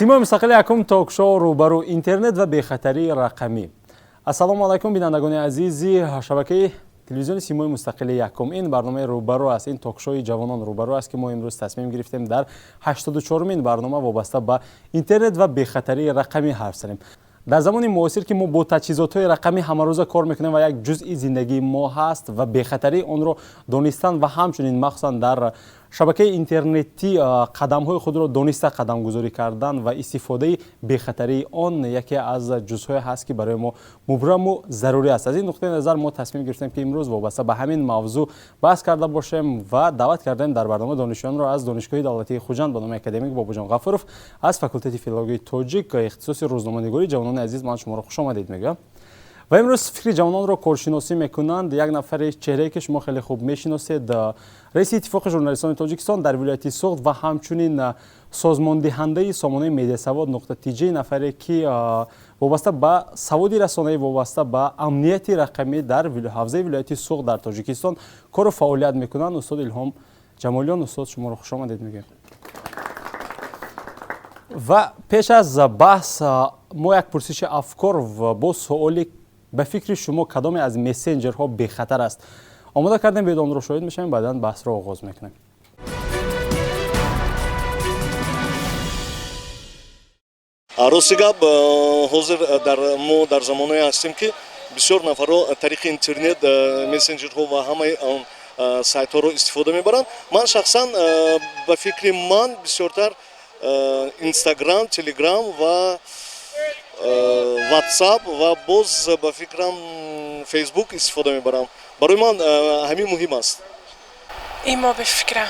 Симои мустақили якум, ток-шоу «Рӯбарӯ», интернет ва бехатарии рақамӣ. Ассалому алайкум, бинандагони азизи шабакаи телевизиони Симои мустақили якум. Ин барномаи «Рӯбарӯ» аст, ин ток-шоуи ҷавонон «Рӯбарӯ» аст, ки мо имрӯз тасмим гирифтем дар 84-умин барнома вобаста ба интернет ва бехатарии рақамӣ ҳарф занем. Дар замони муосир, ки мо бо таҷҳизотҳои рақамӣ ҳамарӯза кор мекунем ва як ҷузъи зиндагии мо ҳаст, ва бехатарии онро донистан ва ҳамчунин махсусан дар шабакаи интернетӣ қадамҳои худро дониста қадамгузорӣ кардан ва истифодаи бехатарии он яке аз ҷузъҳое ҳаст, ки барои мо мубраму зарурӣ аст. Аз ин нуқтаи назар мо тасмим гирифтем, ки имрӯз вобаста ба ҳамин мавзӯъ баҳс карда бошем ва даъват кардем дар барнома донишҷӯёнро аз Донишгоҳи давлатии Хуҷанд ба номи академик Бобоҷон Ғафуров, аз факултети филологияи тоҷик, ихтисоси рӯзноманигорӣ. Ҷавонони азиз, ман шуморо хушомадед мегӯям. Ва имрӯз фикри ҷавононро коршиносӣ мекунанд як нафари чеҳрае, ки шумо хеле хуб мешиносед, раиси Иттифоқи журналистони Тоҷикистон дар вилояти Суғд ва ҳамчунин созмондиҳандаи сомонаи Медиасавод.тж, нафаре, ки вобаста ба саводи расонаӣ, вобаста ба амнияти рақамӣ дар ҳавзаи вилояти Суғд дар Тоҷикистон кору фаъолият мекунанд, устод Илҳом Ҷамолиён. Устод, шуморо хушомадед мегӯем. Ва пеш аз баҳс мо як пурсиши афкор бо суоли «Ба фикри шумо кадоме аз мессенҷерҳо бехатар аст?» омода кардем. Биёед, онро шоҳид мешавем, баъдан баҳсро оғоз мекунем. Рости гап, ҳозир дар мо дар замонае ҳастем, ки бисёр нафарҳо тариқи интернет, мессенҷерҳо ва ҳамаи он сайтҳоро истифода мебаранд. Ман шахсан, ба фикри ман, бисёртар Инстаграм, Телеграм ва Ватсап ва боз, ба фикрам, Фейсбук истифода мебарам. Барои ман ҳамин муҳим аст. Имо, ба фикрам.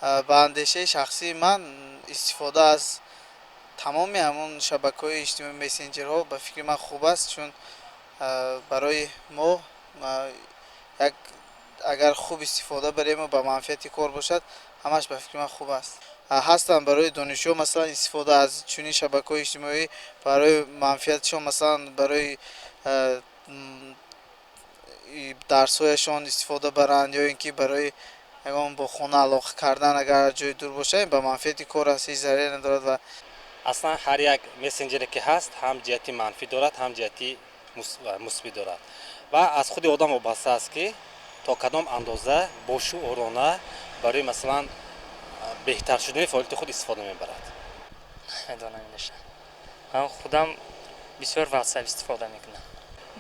Ба андешаи шахсии ман, истифода аз тамоми ҳамон шабакаҳои иҷтимоӣ, мессенҷерҳо, ба фикри ман хуб аст, чун барои мо як агар хуб истифода барему ба манфиати кор бошад, ҳамаш ба фикри ман хуб аст. Ҳастанд барои донишҷӯ, масалан, истифода аз чунин шабакаҳои иҷтимоӣ барои манфиатшон, масалан, барои дарсҳояшон истифода баранд ё ин ки барои ягон бо хона алоқа кардан, агар аз ҷои дур бошад, ба манфиати кор аст, ҳеҷ зараре надорад ва Аслан ҳар як мессенҷере ки ҳаст, ҳам ҷиҳати манфӣ дорад, ҳам ҷиҳати мусбӣ дорад ва аз худи одам вобаста аст, ки то кадом андоза бошуурона барои, масалан, беҳтар шудани фаъолияти худ истифода мебарад. Намедонам инаша. Ман худам бисёр Ватсап истифода мекунам.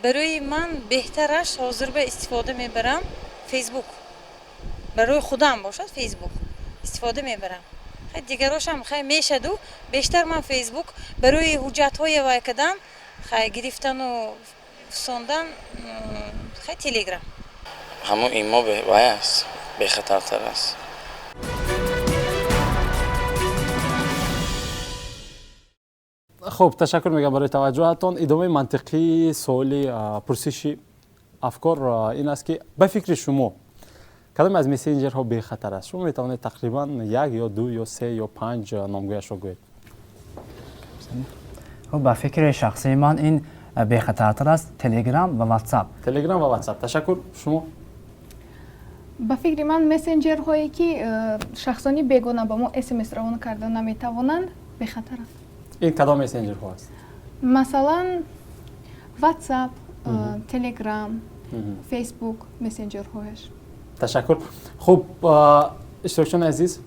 Барои ман беҳтараш ҳозир ба истифода мебарам Фейсбук. Барои худам бошад, Фейсбук истифода мебарам. Хай, дигарошам хай мешаду, бештар ман Фейсбук барои ҳуҷҷатҳое вай кардан, хай, гирифтану фурсондан, хай, Телеграм. Ҳамон имо вай аст, бехатартар аст. Хуб, ташаккур мегӯям барои таваҷҷӯҳатон. Идомаи мантиқии суоли пурсиши афкор ин аст, ки ба фикри шумо кадоме аз мессенҷерҳо бехатар аст? Шумо метавонед тақрибан як ё ду ё се ё панҷ номгӯяшро гӯед. Хуб, ба фикри шахсии ман, ин бехатартар аст Телеграм ва Ватсап. Телеграм ва Ватсап, ташаккур. Шумо? Ба фикри ман, мессенҷерҳое, ки шахсони бегона ба мо смс равона карда наметавонанд, бехатаранд. Ин кадом мессенҷерҳо аст? Масалан, Ватсап, Телеграм, Фейсбук мессенҷерҳояш. Ташаккур. Хуб, иштирокчиёни азиз,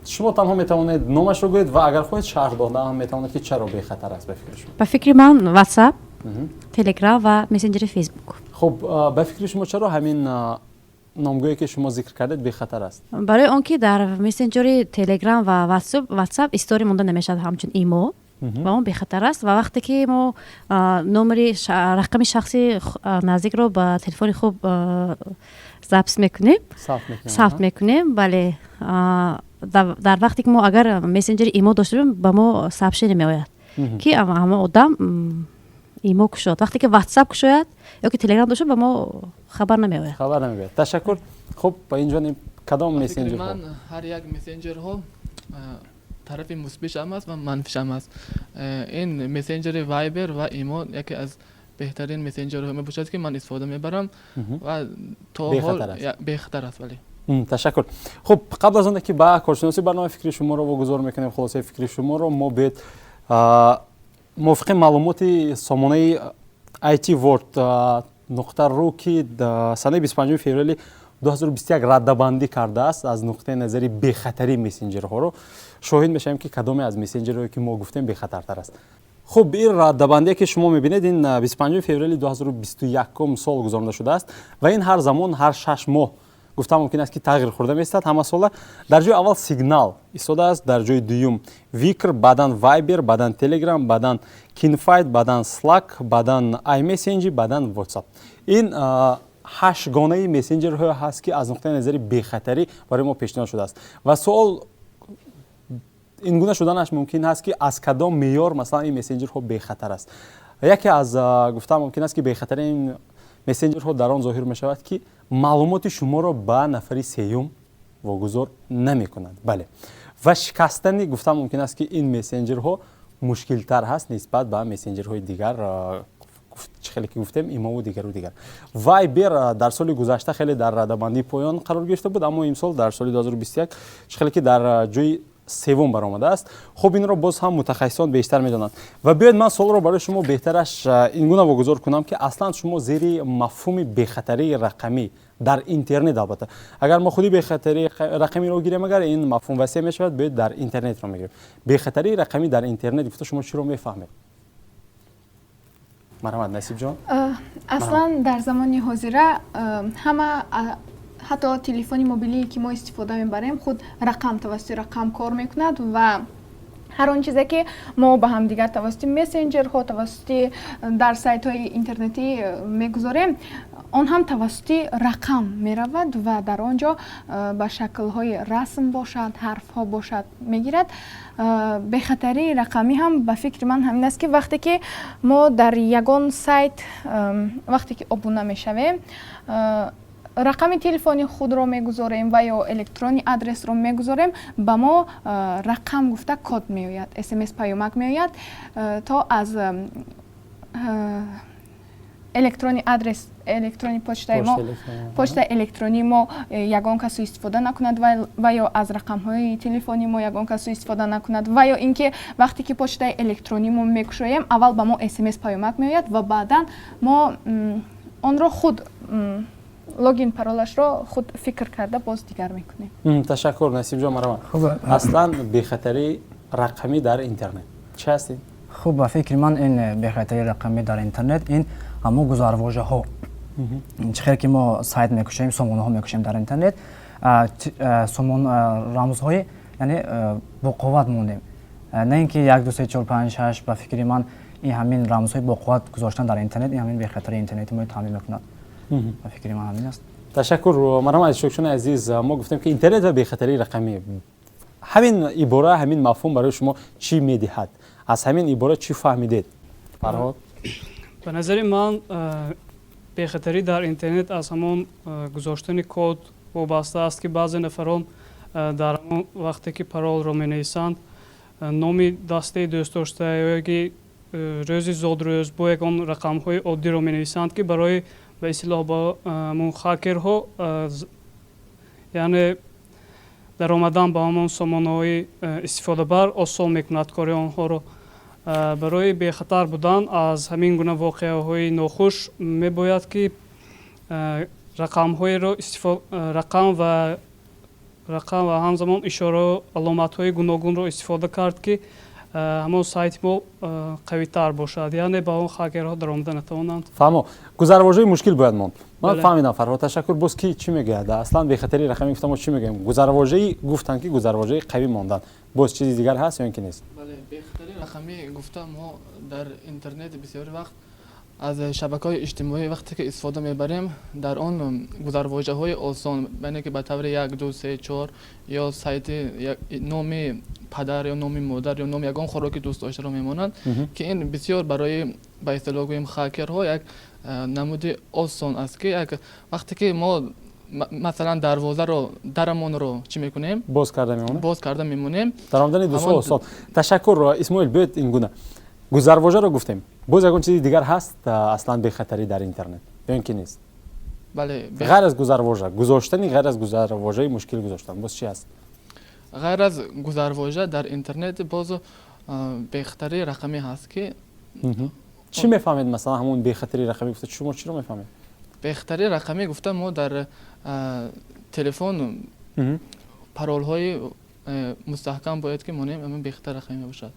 шумо танҳо метавонед номашро гӯед ва агар хоҳед, шарҳ дода ҳам метавонед, ки чаро бехатар аст ба фикри шумо. Ба фикри ман, Ватсап, Телеграм ва мессенҷери Фейсбук. Хуб, ба фикри шумо чаро ҳамин номгӯе, ки шумо зикр кардед, бехатар аст? Барои он ки дар мессенҷери Телеграм ва Ватсап история монда намешавад, ҳамчун имо, ва он бехатар аст. Ва вақте ки мо номери, рақами шахси наздикро ба телефони худ запись мекунем, сабт мекунем, бале, дар вақте ки мо агар мессенҷери имо дошта бошем, ба мо сообщение меояд, ки ҳама одам имо кушод. Вақте ки Ватсап кушояд ё ки Телеграм дошта, ба мо хабар намеояд. Хабар намеояд, ташаккур. Хуб, ба инҷо кадом мессенҷерҳо? Ман ҳар як мессенҷерҳо тарафи мусбишам аст ва манфишам аст. Ин мессенҷери Вайбер ва имо яке аз беҳтарин мессенҷерҳо мебошад, ки ман истифода мебарам ва то ҳол бехатар аст, бале. Ташаккур. Хуб, қабл аз оне ки ба коршиноси барномаи фикри шуморо вогузор мекунем, хулосаи фикри шуморо мо биед, мувофиқи маълумоти сомонаи IT World нуқта ру, ки санаи 25 феврали 2021 раддабандӣ кардааст аз нуқтаи назари бехатарии мессенҷерҳоро, шоҳид мешавем, ки кадоме аз мессенҷерҳое, ки мо гуфтем, бехатартар аст. Хуб, ин раддабандие, ки шумо мебинед, ин 25 феврали 2021 сол гузаронида шудааст ва ин ҳар замон, ҳар 6 моҳ гуфта мумкин аст, ки тағйир хӯрда меистад ҳамасола. Дар ҷои аввал Сигнал истодааст, дар ҷои дуюм Викр, баъдан Вайбер, баъдан Телеграм, баъдан Кинфайт, баъдан Слак, баъдан iMessage, баъдан WhatsApp. Ин ҳаштгонаи мессенҷерҳое ҳаст, ки аз нуқтаи назари бехатарӣ барои мо пешниҳод шудааст. Ва суол ин гуна шуданаш мумкин ҳаст, ки аз кадом меъёр, масалан, ин мессенҷерҳо бехатар аст. Яке аз гуфта мумкин аст, ки бехатари ин мессенҷерҳо дар он зоҳир мешавад, ки маълумоти шуморо ба нафари сеюм вогузор намекунад. Бале, ва шикастани, гуфта мумкин аст, ки ин мессенҷерҳо мушкилтар ҳаст нисбат ба мессенҷерҳои дигар, чӣ хеле ки гуфтем, Имову дигару дигар. Вайбер дар соли гузашта хеле дар радабандии поён қарор гирифта буд, аммо имсол, дар соли 2021, чӣ хеле ки дар ҷои севум баромадааст. Хуб, инро боз ҳам мутахассисон бештар медонанд. Ва биёед, ман суолро барои шумо беҳтараш ин гуна вогузор кунам, ки аслан шумо зери мафҳуми бехатарии рақамӣ дар интернет, албатта, агар мо худи бехатарии рақамиро гирем, агар ин мафҳум васеъ мешавад, биёед, дар интернетро мегирем. Бехатарии рақамӣ дар интернет гуфта, шумо чиро мефаҳмед? Марҳамат, Насибҷон. Аслан дар замони ҳозира ҳама, ҳатто телефони мобилие, ки мо истифода мебарем, худ рақам, тавассути рақам кор мекунад ва ҳар он чизе, ки мо ба ҳамдигар тавассути мессенҷерҳо, тавассути дар сайтҳои интернетӣ мегузорем, он ҳам тавассути рақам меравад ва дар он ҷо ба шаклҳои расм бошад, ҳарфҳо бошад, мегирад. Бехатарии рақамӣ ҳам ба фикри ман ҳамин аст, ки вақте ки мо дар ягон сайт, вақте ки обуна мешавем, рақами телефони худро мегузорем ва ё электронный адресро мегузорем, ба мо рақам гуфта код меояд, смс паёмак меояд, то аз электронный адрес, электронный почтаи мо, почтаи электронии мо ягон кас суистифода накунад ва ё аз рақамҳои телефони мо ягон кас суистифода накунад. Ва ё ин ки вақте ки почтаи электронии мо мекушоем, аввал ба мо смс паёмак меояд ва баъдан мо онро худ логин, паролашро худ фикр карда, боз дигар мекунем. Ташаккур, Насибҷон, марҳамат. Аслан бехатарии рақамӣ дар интернет чӣ ҳастед? Хуб, ба фикри ман, ин бехатарии рақамӣ дар интернет ин ҳамон гузарвожаҳо, чӣ хел ки мо сайт мекушоем, сомонаҳо мекушоем дар интернет, сомон рамзҳои, яъне боқувват мондем, на ин ки як, ду, се, чор, панҷ, шаш. Ба фикри ман, ин ҳамин рамзҳои боқувват гузоштан дар интернет, ин ҳамин бехатарии интернети мо таъмин мекунад. Ба фикри ман, ҳамин аст. Ташаккур, марҳамат. Иштирокчиёни азиз, мо гуфтем, ки интернет ва бехатарии рақамӣ, ҳамин ибора, ҳамин мафҳум барои шумо чӣ медиҳад? Аз ҳамин ибора чӣ фаҳмидед, Фарҳод? Ба назари ман, бехатарӣ дар интернет аз ҳамон гузоштани код вобаста аст, ки баъзе нафарон дар ҳамон вақте ки паролро менависанд, номи дастаи дӯстдошта ё ки рӯзи зодрӯз бо ягон рақамҳои оддиро менависанд, ки барои, ба истилоҳ, ба ҳамон хакерҳо, яъне даромадан ба ҳамон сомонаҳои истифодабар осон мекунад кори онҳоро. Барои бехатар будан аз ҳамин гуна воқеаҳои нохуш мебояд, ки рақамҳоеро, рақам ва ҳамзамон ишорау аломатҳои гуногунро истифода кард, ки ҳамон сайти мо қавитар бошад, яъне ба он хакерҳо даромада натавонанд. Фаҳмо, гузарвожаи мушкил бояд монд. Ман фаҳмидам, Фарҳод, ташаккур. Боз ки чӣ мегӯяд? Аслан бехатарии рақамӣ гуфта, мо чӣ мегӯем? Гузарвожаи, гуфтанд, ки гузарвожаи қавӣ мондан. Боз чизи дигар ҳаст ё ин ки нест? Бале, бехатарии рақамӣ гуфта, мо дар интернет бисёри вақт аз шабакаҳои иҷтимоӣ вақте ки истифода мебарем, дар он гузарвожаҳои осон, яъне ки ба таври як, ду, се, чор ё сайти номи падар ё номи модар ё номи ягон хӯроки дӯстдоштаро мемонанд, ки ин бисёр барои, ба истилоҳ гӯем, хакерҳо як намуди осон аст, ки як вақте ки мо, масалан, дарвозаро, дарамонро чӣ мекунем? Боз карда мемонем. Боз карда мемонем. Даромадани дӯстҳо осон. Ташаккур, Исмоил. Биёед, ин гуна гузарвожаро гуфтем, боз ягон чизи дигар ҳаст, аслан бехатарӣ дар интернет ё ин ки нест? Бале. Ғайр аз гузарвожа гузоштани, ғайр аз гузарвожаи мушкил гузоштан, боз чи аст? Ғайр аз гузарвожа дар интернет боз бехатарии рақамӣ ҳаст, ки Чӣ мефаҳмед, масалан, ҳамон бехатарии рақамӣ гуфта шумо чиро мефаҳмед? Бехатарии рақамӣ гуфта, мо дар телефон паролҳои мустаҳкам бояд ки монем, ҳамин бехатар рақамӣ мебошад.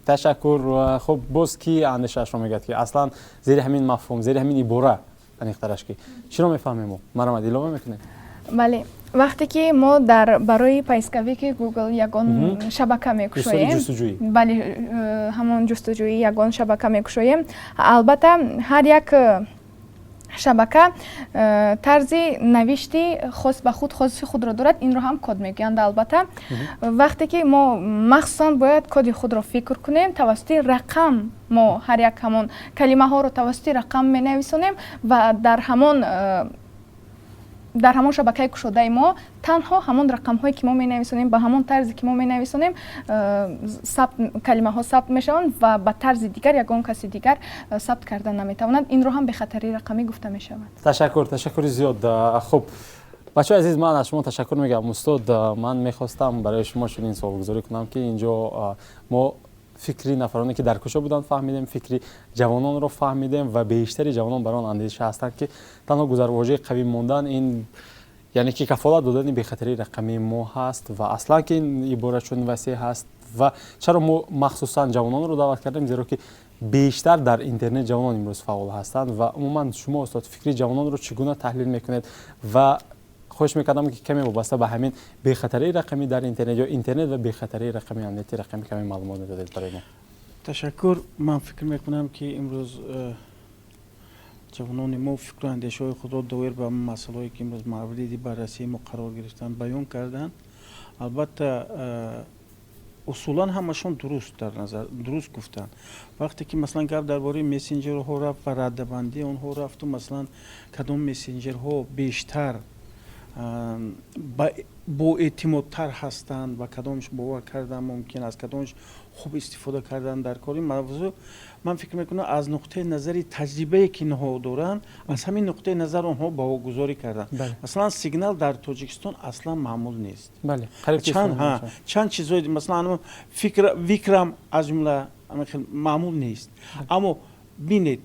Ташаккур. Хуб, боз ки андешаашро мегӯяд, ки аслан зери ҳамин мафҳум, зери ҳамин ибора аниқтараш, ки чиро мефаҳмем мо? Марҳамат, илова мекунед? Бале, вақте ки мо дар барои поисковики Google ягон шабака мекушоем, бале, ҳамон ҷустуҷӯӣ ягон шабака мекушоем, албатта, ҳар як шабака тарзи навишти хос ба худ, хоси худро дорад. Инро ҳам код мегӯянд. Албатта, вақте ки мо махсусан бояд коди худро фикр кунем, тавассути рақам мо ҳар як ҳамон калимаҳоро тавассути рақам менависонем ва дар ҳамон шабакаи кушодаи мо танҳо ҳамон рақамҳое, ки мо менависонем, ба ҳамон тарзе, ки мо менависонем, сабт, калимаҳо сабт мешаванд ва ба тарзи дигар ягон каси дигар сабт карда наметавонад. Инро ҳам бехатарии рақамӣ гуфта мешавад. Ташаккур, ташаккури зиёд. Хуб, бачаҳои азиз, ман аз шумо ташаккур мегӯям. Устод, ман мехостам барои шумо чунин суолгузорӣ кунам, ки инҷо мо фикри нафароне, ки дар кӯча буданд, фаҳмидем, фикри ҷавононро фаҳмидем ва бештари ҷавонон бар он андеша ҳастанд, ки танҳо гузарвожаи қавӣ мондан ин яъне ки кафолат додани бехатарии рақамии мо ҳаст. Ва аслан ки ин ибора чун васеъ ҳаст ва чаро мо махсусан ҷавононро даъват кардем? Зеро ки бештар дар интернет ҷавонон имрӯз фаъол ҳастанд. Ва умуман шумо, устод, фикри ҷавононро чӣ гуна таҳлил мекунед? Ва хоҳиш мекардам, ки каме вобаста ба ҳамин бехатарии рақамӣ дар интернет ё интернет ва бехатарии рақамӣ, амнияти рақамӣ каме маълумот медодед барои мо. Ташаккур. Ман фикр мекунам, ки имрӯз ҷавонони мо фикру андешаҳои худро доир ба масъалаҳое, ки имрӯз мавриди баррасии мо қарор гирифтанд, баён карданд. Албатта, усулан ҳамашон дуруст дар назар, дуруст гуфтанд. Вақте ки, масалан, гап дар бораи мессенҷерҳо рафт ва раддабандии онҳо рафту, масалан, кадом мессенҷерҳо бештар боэътимодтар ҳастанд ва кадомш бовар кардан мумкин аст, кадомш хуб истифода кардан дар кори мавзӯъ, ман фикр мекунам, аз нуқтаи назари таҷрибае, ки инҳо доранд, аз ҳамин нуқтаи назар онҳо баҳогузорӣ карданд. Масалан, Сигнал дар Тоҷикистон аслан маъмул нест. Чанд чизҳои, масалан, Викрам аз ҷумла маъмул нест. Аммо бинед,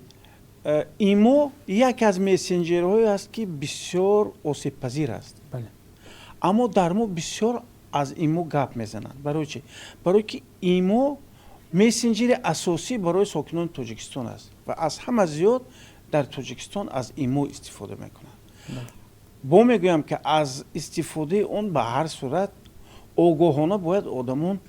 Имо яке аз мессенҷерҳое аст, ки бисёр осебпазир аст, аммо дар мо бисёр аз Имо гап мезананд. Барои чӣ? Барое ки Имо мессенҷери асосӣ барои сокинони Тоҷикистон аст ва аз ҳама зиёд дар Тоҷикистон аз Имо истифода мекунанд. Бо мегӯям, ки аз истифодаи он ба ҳар сурат огоҳона бояд одамон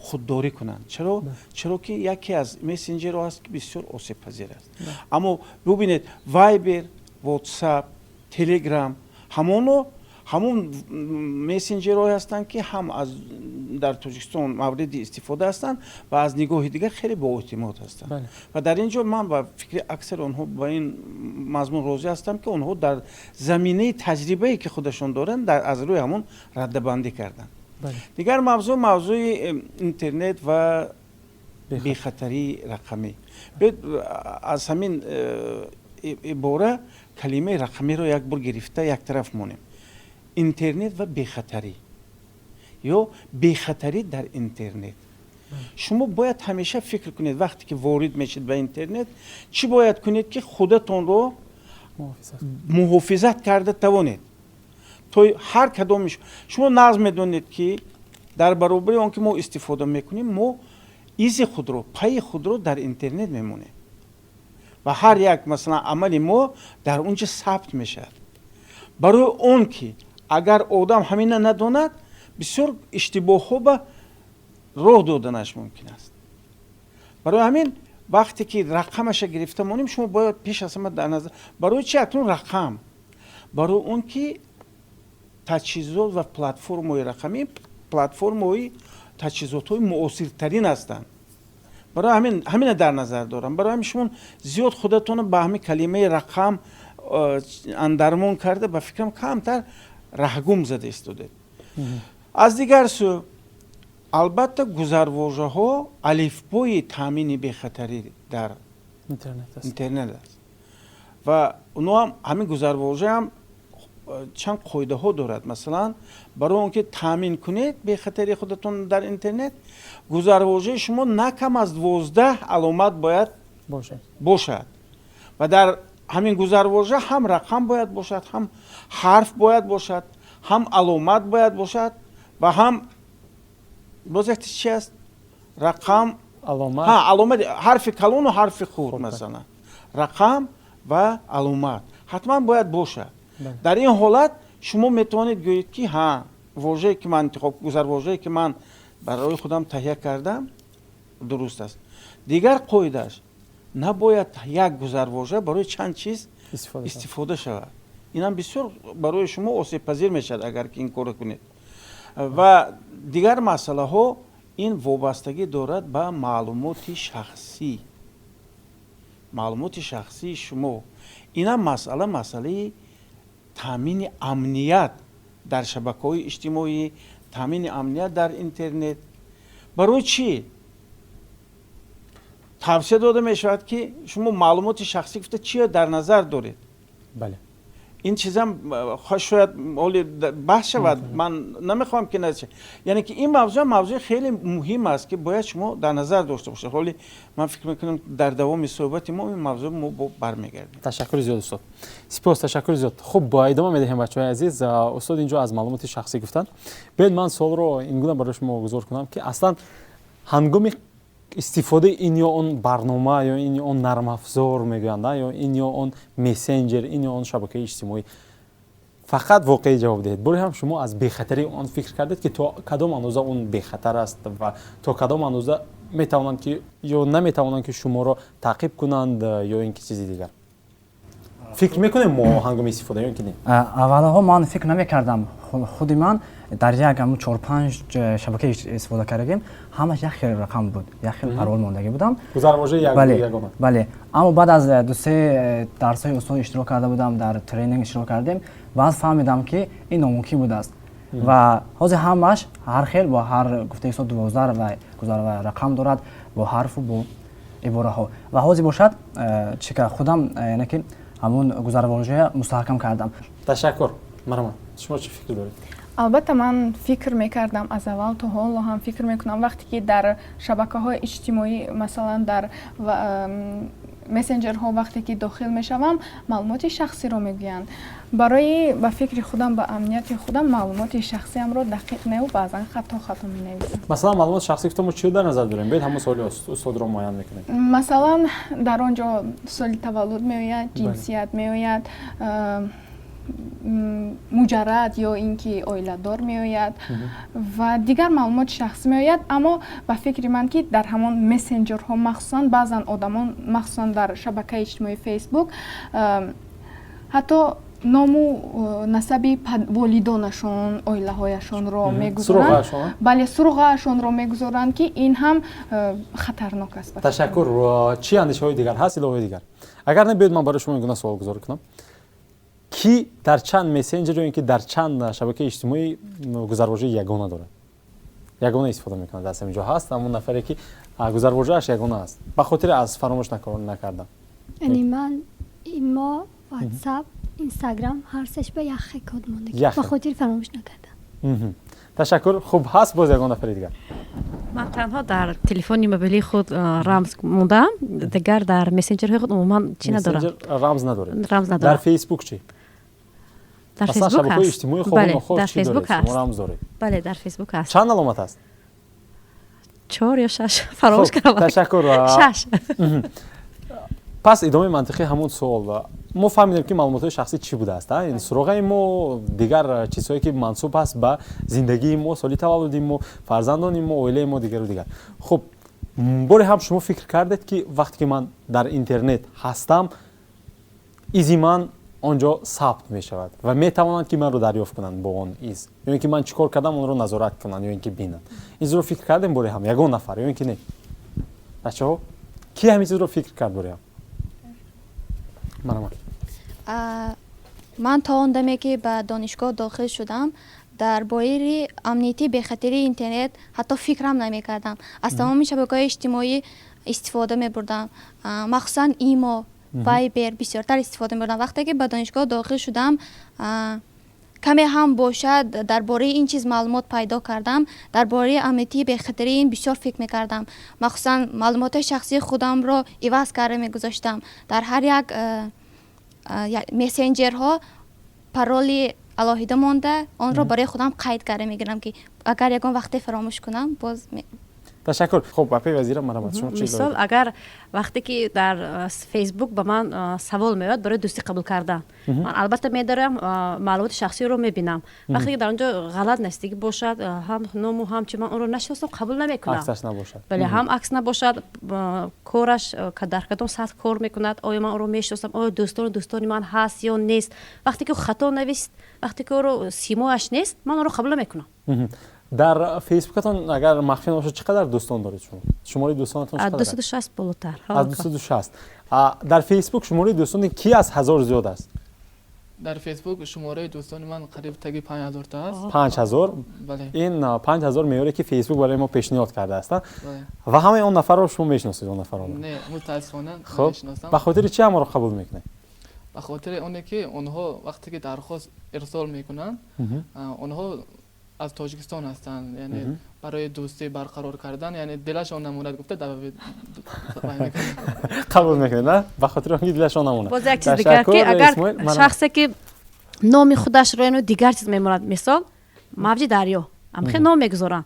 худдорӣ кунанд. Чаро? Чаро ки яке аз мессенҷерҳо аст, ки бисёр осебпазир аст. Аммо бубинед, Вайбер, Ватсап, Телеграм ҳамоно ҳамон мессенҷерҳое ҳастанд, ки ҳам аз дар Тоҷикистон мавриди истифода ҳастанд ва аз нигоҳи дигар хеле боэътимод ҳастанд. Ва дар ин ҷо ман ба фикри аксари онҳо ба ин мазмун розӣ ҳастам, ки онҳо дар заминаи таҷрибае, ки худашон доранд, аз рӯи ҳамон раддабандӣ карданд. Дигар мавзӯъ, мавзӯи интернет ва бехатарии рақамӣ. Биёед, аз ҳамин ибора калимаи рақамиро як бор гирифта як тараф монем. Интернет ва бехатарӣ ё бехатарӣ дар интернет. Шумо бояд ҳамеша фикр кунед, вақте ки ворид мешед ба интернет, чӣ бояд кунед, ки худатонро муҳофизат карда тавонед. То ҳар кадоми шумо нағз медонед, ки дар баробари он ки мо истифода мекунем, мо изи худро, пайи худро дар интернет мемонем ва ҳар як, масалан, амали мо дар он ҷо сабт мешавад. Барои он ки агар одам ҳамина надонад, бисёр иштибоҳҳо ба роҳ доданаш мумкин аст. Барои ҳамин, вақте ки рақамаша гирифта монем, шумо бояд пеш аз ҳама дар назар. Барои чи акнун рақам? Барои он ки таҷҳизот ва платформаҳои рақамӣ платформаҳои таҷҳизотҳои муосиртарин ҳастанд. Барои ҳамин ҳамина дар назар дорам. Барои ҳамин шумо зиёд худатонро ба ҳамин калимаи рақам андармон карда, ба фикрам, камтар раҳгум зада истодед. Аз дигар сӯ, албатта, гузарвожаҳо алифбои таъмини бехатарӣ дар интернет аст ва оноам ҳамин гузарвожаам. Чанд қоидаҳо дорад. Масалан, барои он ки таъмин кунед бехатарии худатон дар интернет, гузарвожаи шумо на кам аз 12 аломат бояд бошад ва дар ҳамин гузарвожа ҳам рақам бояд бошад, ҳам ҳарф бояд бошад, ҳам аломат бояд бошад ва ҳам боз як чи аст, рақам, аломат, ҳарфи калону ҳарфи хурд, масалан, рақам ва аломат ҳатман бояд бошад. Дар ин ҳолат шумо метавонед гӯед, ки ҳа, вожае ки ман интихоб, гузарвожае ки ман барои худам таҳия кардам, дуруст аст. Дигар қоидааш: набояд як гузарвожа барои чанд чиз истифода шавад. Инам бисёр барои шумо осебпазир мешавад, агар ки ин корро кунед. Ва дигар масъалаҳо, ин вобастагӣ дорад ба маълумоти шахсӣ, маълумоти шахсии шумо. Инам масъала, масъалаи таъмини амният дар шабакаҳои иҷтимоӣ, таъмини амният дар интернет. Барои чӣ тавсия дода мешавад, ки шумо маълумоти шахсӣ гуфта чиро дар назар доред? Ин чизам шояд ҳоли баҳс шавад, ман намехоҳам ки, яъне ки ин мавзӯъ мавзӯи хеле муҳим аст, ки бояд шумо дар назар дошта бошед. Ҳоли ман фикр мекунам, дар давоми суҳбати мо ин мавзӯъ мо бармегардем. Ташаккури зиёд, устод, сипос, ташаккури зиёд. Хуб, бо идома медиҳем, бачаҳои азиз. Устод инҷо аз маълумоти шахсӣ гуфтанд. Биёед, ман суолро ин гуна барои шумо гузор кунам, ки аслан ҳангоми истифодаи ин ё он барнома ё ин ё он нармафзор мегӯянд, ё ин ё он мессенҷер, ин ё он шабакаи иҷтимоӣ, фақат воқеӣ ҷавоб диҳед, боре ҳам шумо аз бехатарии он фикр кардед, ки то кадом андоза он бехатар аст ва то кадом андоза метавонанд ки ё наметавонанд ки шуморо таъқиб кунанд, ё ин ки чизи дигар? Фикр мекунем мо ҳангоми истифода ё ин ки не? Аввалҳо ман фикр намекардам. Худи ман дар як ҳамун чор панҷ шабака истифода кардагим, ҳамаш як хел рақам буд, як хел парол мондагӣ будам. Гузарвожаи ягона. Бале, аммо баъд аз дусе дарсҳои устод иштирок карда будам, дар тренинг иштирок кардем, баъд фаҳмидам, ки ин номумкин будааст. Ва ҳозир ҳамаш ҳар хел, бо ҳар гуфтаи устод, 12 ва гузар ва рақам дорад, бо ҳарфу бо ибораҳо. Ва ҳозир бошад, чӣ худам, яъне ки ҳамун гузарвожая мустаҳкам кардам. Ташаккур. Марҳамат, шумо чӣ фикр доред? Албатта, ман фикр мекардам аз аввал, то ҳоло ҳам фикр мекунам. Вақте ки дар шабакаҳои иҷтимоӣ, масалан, дар мессенҷерҳо вақте ки дохил мешавам, маълумоти шахсиро мегӯянд. Барои ба фикри худам, ба амнияти худам, маълумоти шахсиамро дақиқ неву баъзан хато хато менависам. Масалан, маълумоти шахсӣ гуфта, мо чиро дар назар дорем? Биёед, ҳамон суоли устодро муайян мекунем. Масалан, дар он ҷо соли таваллуд меояд, ҷинсият меояд, муҷаррад ё ин ки оиладор меояд ва дигар маълумоти шахсӣ меояд. Аммо ба фикри ман, ки дар ҳамон мессенҷерҳо махсусан баъзан одамон, махсусан дар шабакаи иҷтимоии Фейсбук, ҳатто ному насаби волидонашон, оилаҳояшонро мегузоранд, бале, суроғаашонро мегузоранд, ки ин ҳам хатарнок аст. Ташаккур. Чӣ андешаҳои дигар ҳаст, иловаи дигар? Агар не, биёед, ман барои шумо ин гуна суол гузор кунам: ки дар чанд мессенҷер ё ин ки дар чанд шабакаи иҷтимоӣ гузарвожаи ягона дорад, ягона истифода мекунад? Аз ҳамин ҷо ҳаст ҳамон нафаре, ки гузарвожааш ягона аст, ба хотири аз фаромӯш накардан? Яъне ман Имо, Ватсап, Инстаграм, ҳар сеш ба як хел код мондагӣ, ба хотири фаромӯш накардан. Ташаккур. Хуб, ҳаст боз ягон нафари дигар? Ман танҳо дар телефони мобилии худ рамз мондаам, дигар дар мессенҷерҳои худ умуман чӣ надорам. Рамз надоред? Рамз надорам. Дар Фейсбук чӣ? Дар Фейсбук. Шабакаҳои иҷтимоӣ. Хоб, дар Фейсбук ҳаст. Рамз доред? Бале, дар Фейсбук ҳаст. Чанд аломат аст? Чор ё шаш, фаромӯш кардам. Ташаккур. Шаш. Пас идомаи мантиқии ҳамон суол: мо фаҳмидем, ки маълумотҳои шахсӣ чӣ будааст, ин суроғаи мо, дигар чизҳое, ки мансуб аст ба зиндагии мо, соли таваллуди мо, фарзандони мо, оилаи мо, дигару дигар. Хуб, боре ҳам шумо фикр кардед, ки вақте ки ман дар интернет ҳастам, изи ман он ҷо сабт мешавад ва метавонанд, ки манро дарёфт кунанд бо он из, ё ин ки ман чӣ кор кардам, онро назорат кунанд ё ин ки бинанд? Ин чизро фикр кардем боре ҳам ягон нафар ё ин ки не? Бачаҳо, ки ҳамин чизро фикр кард боре ҳам? Марҳамат. Ман то он даме, ки ба донишгоҳ дохил шудам, дар бораи амнияти бехатарии интернет ҳатто фикрам намекардам. Аз тамоми шабакаҳои иҷтимоӣ истифода мебурдам, махсусан Имо, Вайбер бисёртар истифода мебурдам. Вақте ки ба донишгоҳ дохил шудам. Каме ҳам бошад, дар бораи ин чиз маълумот пайдо кардам. Дар бораи амнияти бехатарии ин бисёр фикр мекардам. Махсусан маълумотҳои шахсии худамро иваз карда мегузоштам. Дар ҳар як мессенҷерҳо пароли алоҳида монда, онро барои худам қайд карда мегирам, ки агар ягон вақте фаромӯш кунам, боз. Ташаккур. Хуб, апаи Вазира, марҳамат, шумо чӣ? Мисол, агар вақте ки дар Фейсбук ба ман савол меояд барои дӯстӣ қабул кардан, ман албатта медорам, маълумоти шахсиро мебинам. Вақте ки дар он ҷо ғалат нависидагӣ бошад, ҳам ному, ҳам чи, ман онро нашиносам, қабул намекунам. Аксаш набошад. Бале, ҳам акс набошад, кораш, дар кадом сатҳ кор мекунад, оё ман онро мешиносам, оё дӯстону дӯстони ман ҳаст ё нест. Вақте ки хато навист, вақте ки ӯро симояш нест, ман онро қабул намекунам. Дар Фейсбукатон, агар махфӣ набошад, чӣ қадар дӯстон доред шумо? Шумораи дӯстонатон чӣ қадар? 260 болотар. Аз 260. Дар Фейсбук шумораи дӯстони ки аз 1000 зиёд аст? Дар Фейсбук шумораи дӯстони ман қариб таги 5000 та аст. 5000? Бале. Ин 5000 меъёре ки Фейсбук барои мо пешниҳод кардааст. Ва ҳамаи он нафарро шумо мешиносед, он нафарро? Не, мутаассифона Хуб, намешиносам. Ба хотири чӣ ҳамаро қабул мекунед? Ба хотири оне ки онҳо вақте ки дархост ирсол мекунанд, онҳо аз Тоҷикистон ҳастанд, яъне барои дӯстӣ барқарор кардан, яъне дилашон намонад гуфта қабул мекунед, на ба хотири он ки дилашон намонад. Боз як чиз дигар, ки агар шахсе ки номи худашро яъне дигар чиз мемонад, мисол, Мавҷи дарё, ҳамхел ном мегузоранд,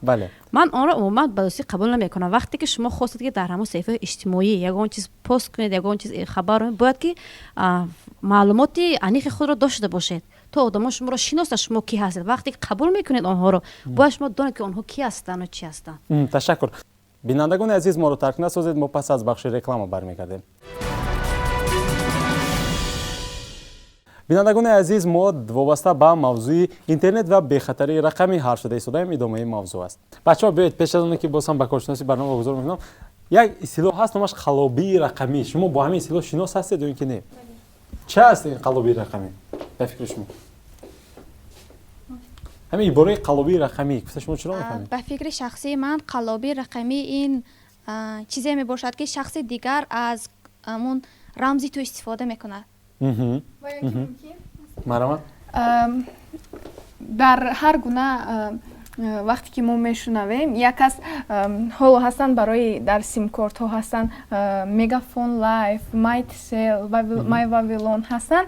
ман онро умуман ба дӯстӣ қабул намекунам. Вақте ки шумо хостед, ки дар ҳамон саҳифаи иҷтимоӣ ягон чиз пост кунед, ягон чиз хабар, бояд ки маълумоти аниқи худро дошта бошед, то одамон шуморо шиносанд, шумо кӣ ҳастед. Вақте ки қабул мекунед онҳоро, бояд шумо донед, ки онҳо кӣ ҳастанд ва чӣ ҳастанд. Ташаккур. Бинандагони азиз, моро тарк насозед, мо пас аз бахши реклама бармегардем. Бинандагони азиз, мо вобаста ба мавзӯи интернет ва бехатарии рақамӣ ҳарф шуда истодаем. Идомаи мавзӯъ аст. Бачаҳо, биёед, пеш аз оне ки боз ҳам ба коршиноси барнома вогузор мекунам, як истилоҳ ҳаст, номаш қаллобии рақамӣ. Шумо бо ҳамин истилоҳ шинос ҳастед ё ин ки не? Чӣ аст ин қаллобии рақамӣ ба фикри шумо? Ҳамин ибораи қаллобии рақамӣ гуфта, шумо чиро мефаҳмед? Ба фикри шахсии ман, қаллобии рақамӣ ин чизе мебошад, ки шахси дигар аз ҳамун рамзи ту истифода мекунад. Марҳамат. Дар ҳар гуна вақте ки мо мешунавем, як аз ҳоло ҳастанд, барои дар симкортҳо ҳастанд, Мегафон Лайф, Майтсел, Май Вавилон ҳастанд,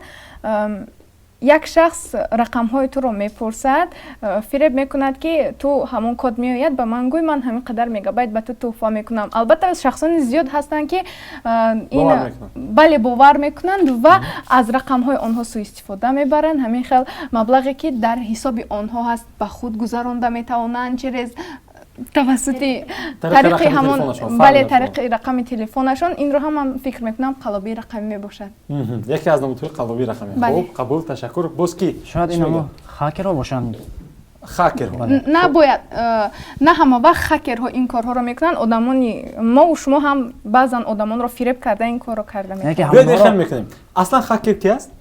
як шахс рақамҳои туро мепурсад, фиреб мекунад, ки ту ҳамон код меояд, ба ман гӯй, ман ҳамин қадар мегабайт ба ту тӯҳфа мекунам. Албатта, шахсони зиёд ҳастанд, ки ин, бале, бовар мекунанд ва аз рақамҳои онҳо суистифода мебаранд. Ҳамин хел маблағе, ки дар ҳисоби онҳо ҳаст, ба худ гузаронда метавонанд через тавассути тариқи ҳамон, бале, тариқи рақами телефонашон. Инро ҳам ман фикр мекунам, қаллобии рақамӣ мебошад. Яке аз намудҳои қаллобии рақамӣ. Хуб, қабул, ташаккур. Боз ки? Шояд ин хакерҳо бошанд. Хакерҳо? Набояд, на ҳама вақт хакерҳо ин корҳоро мекунанд. Одамони мову шумо ҳам баъзан одамонро фиреб карда ин корро карда метавонанд. Биёед, хел мекунем. Аслан хакер ки аст?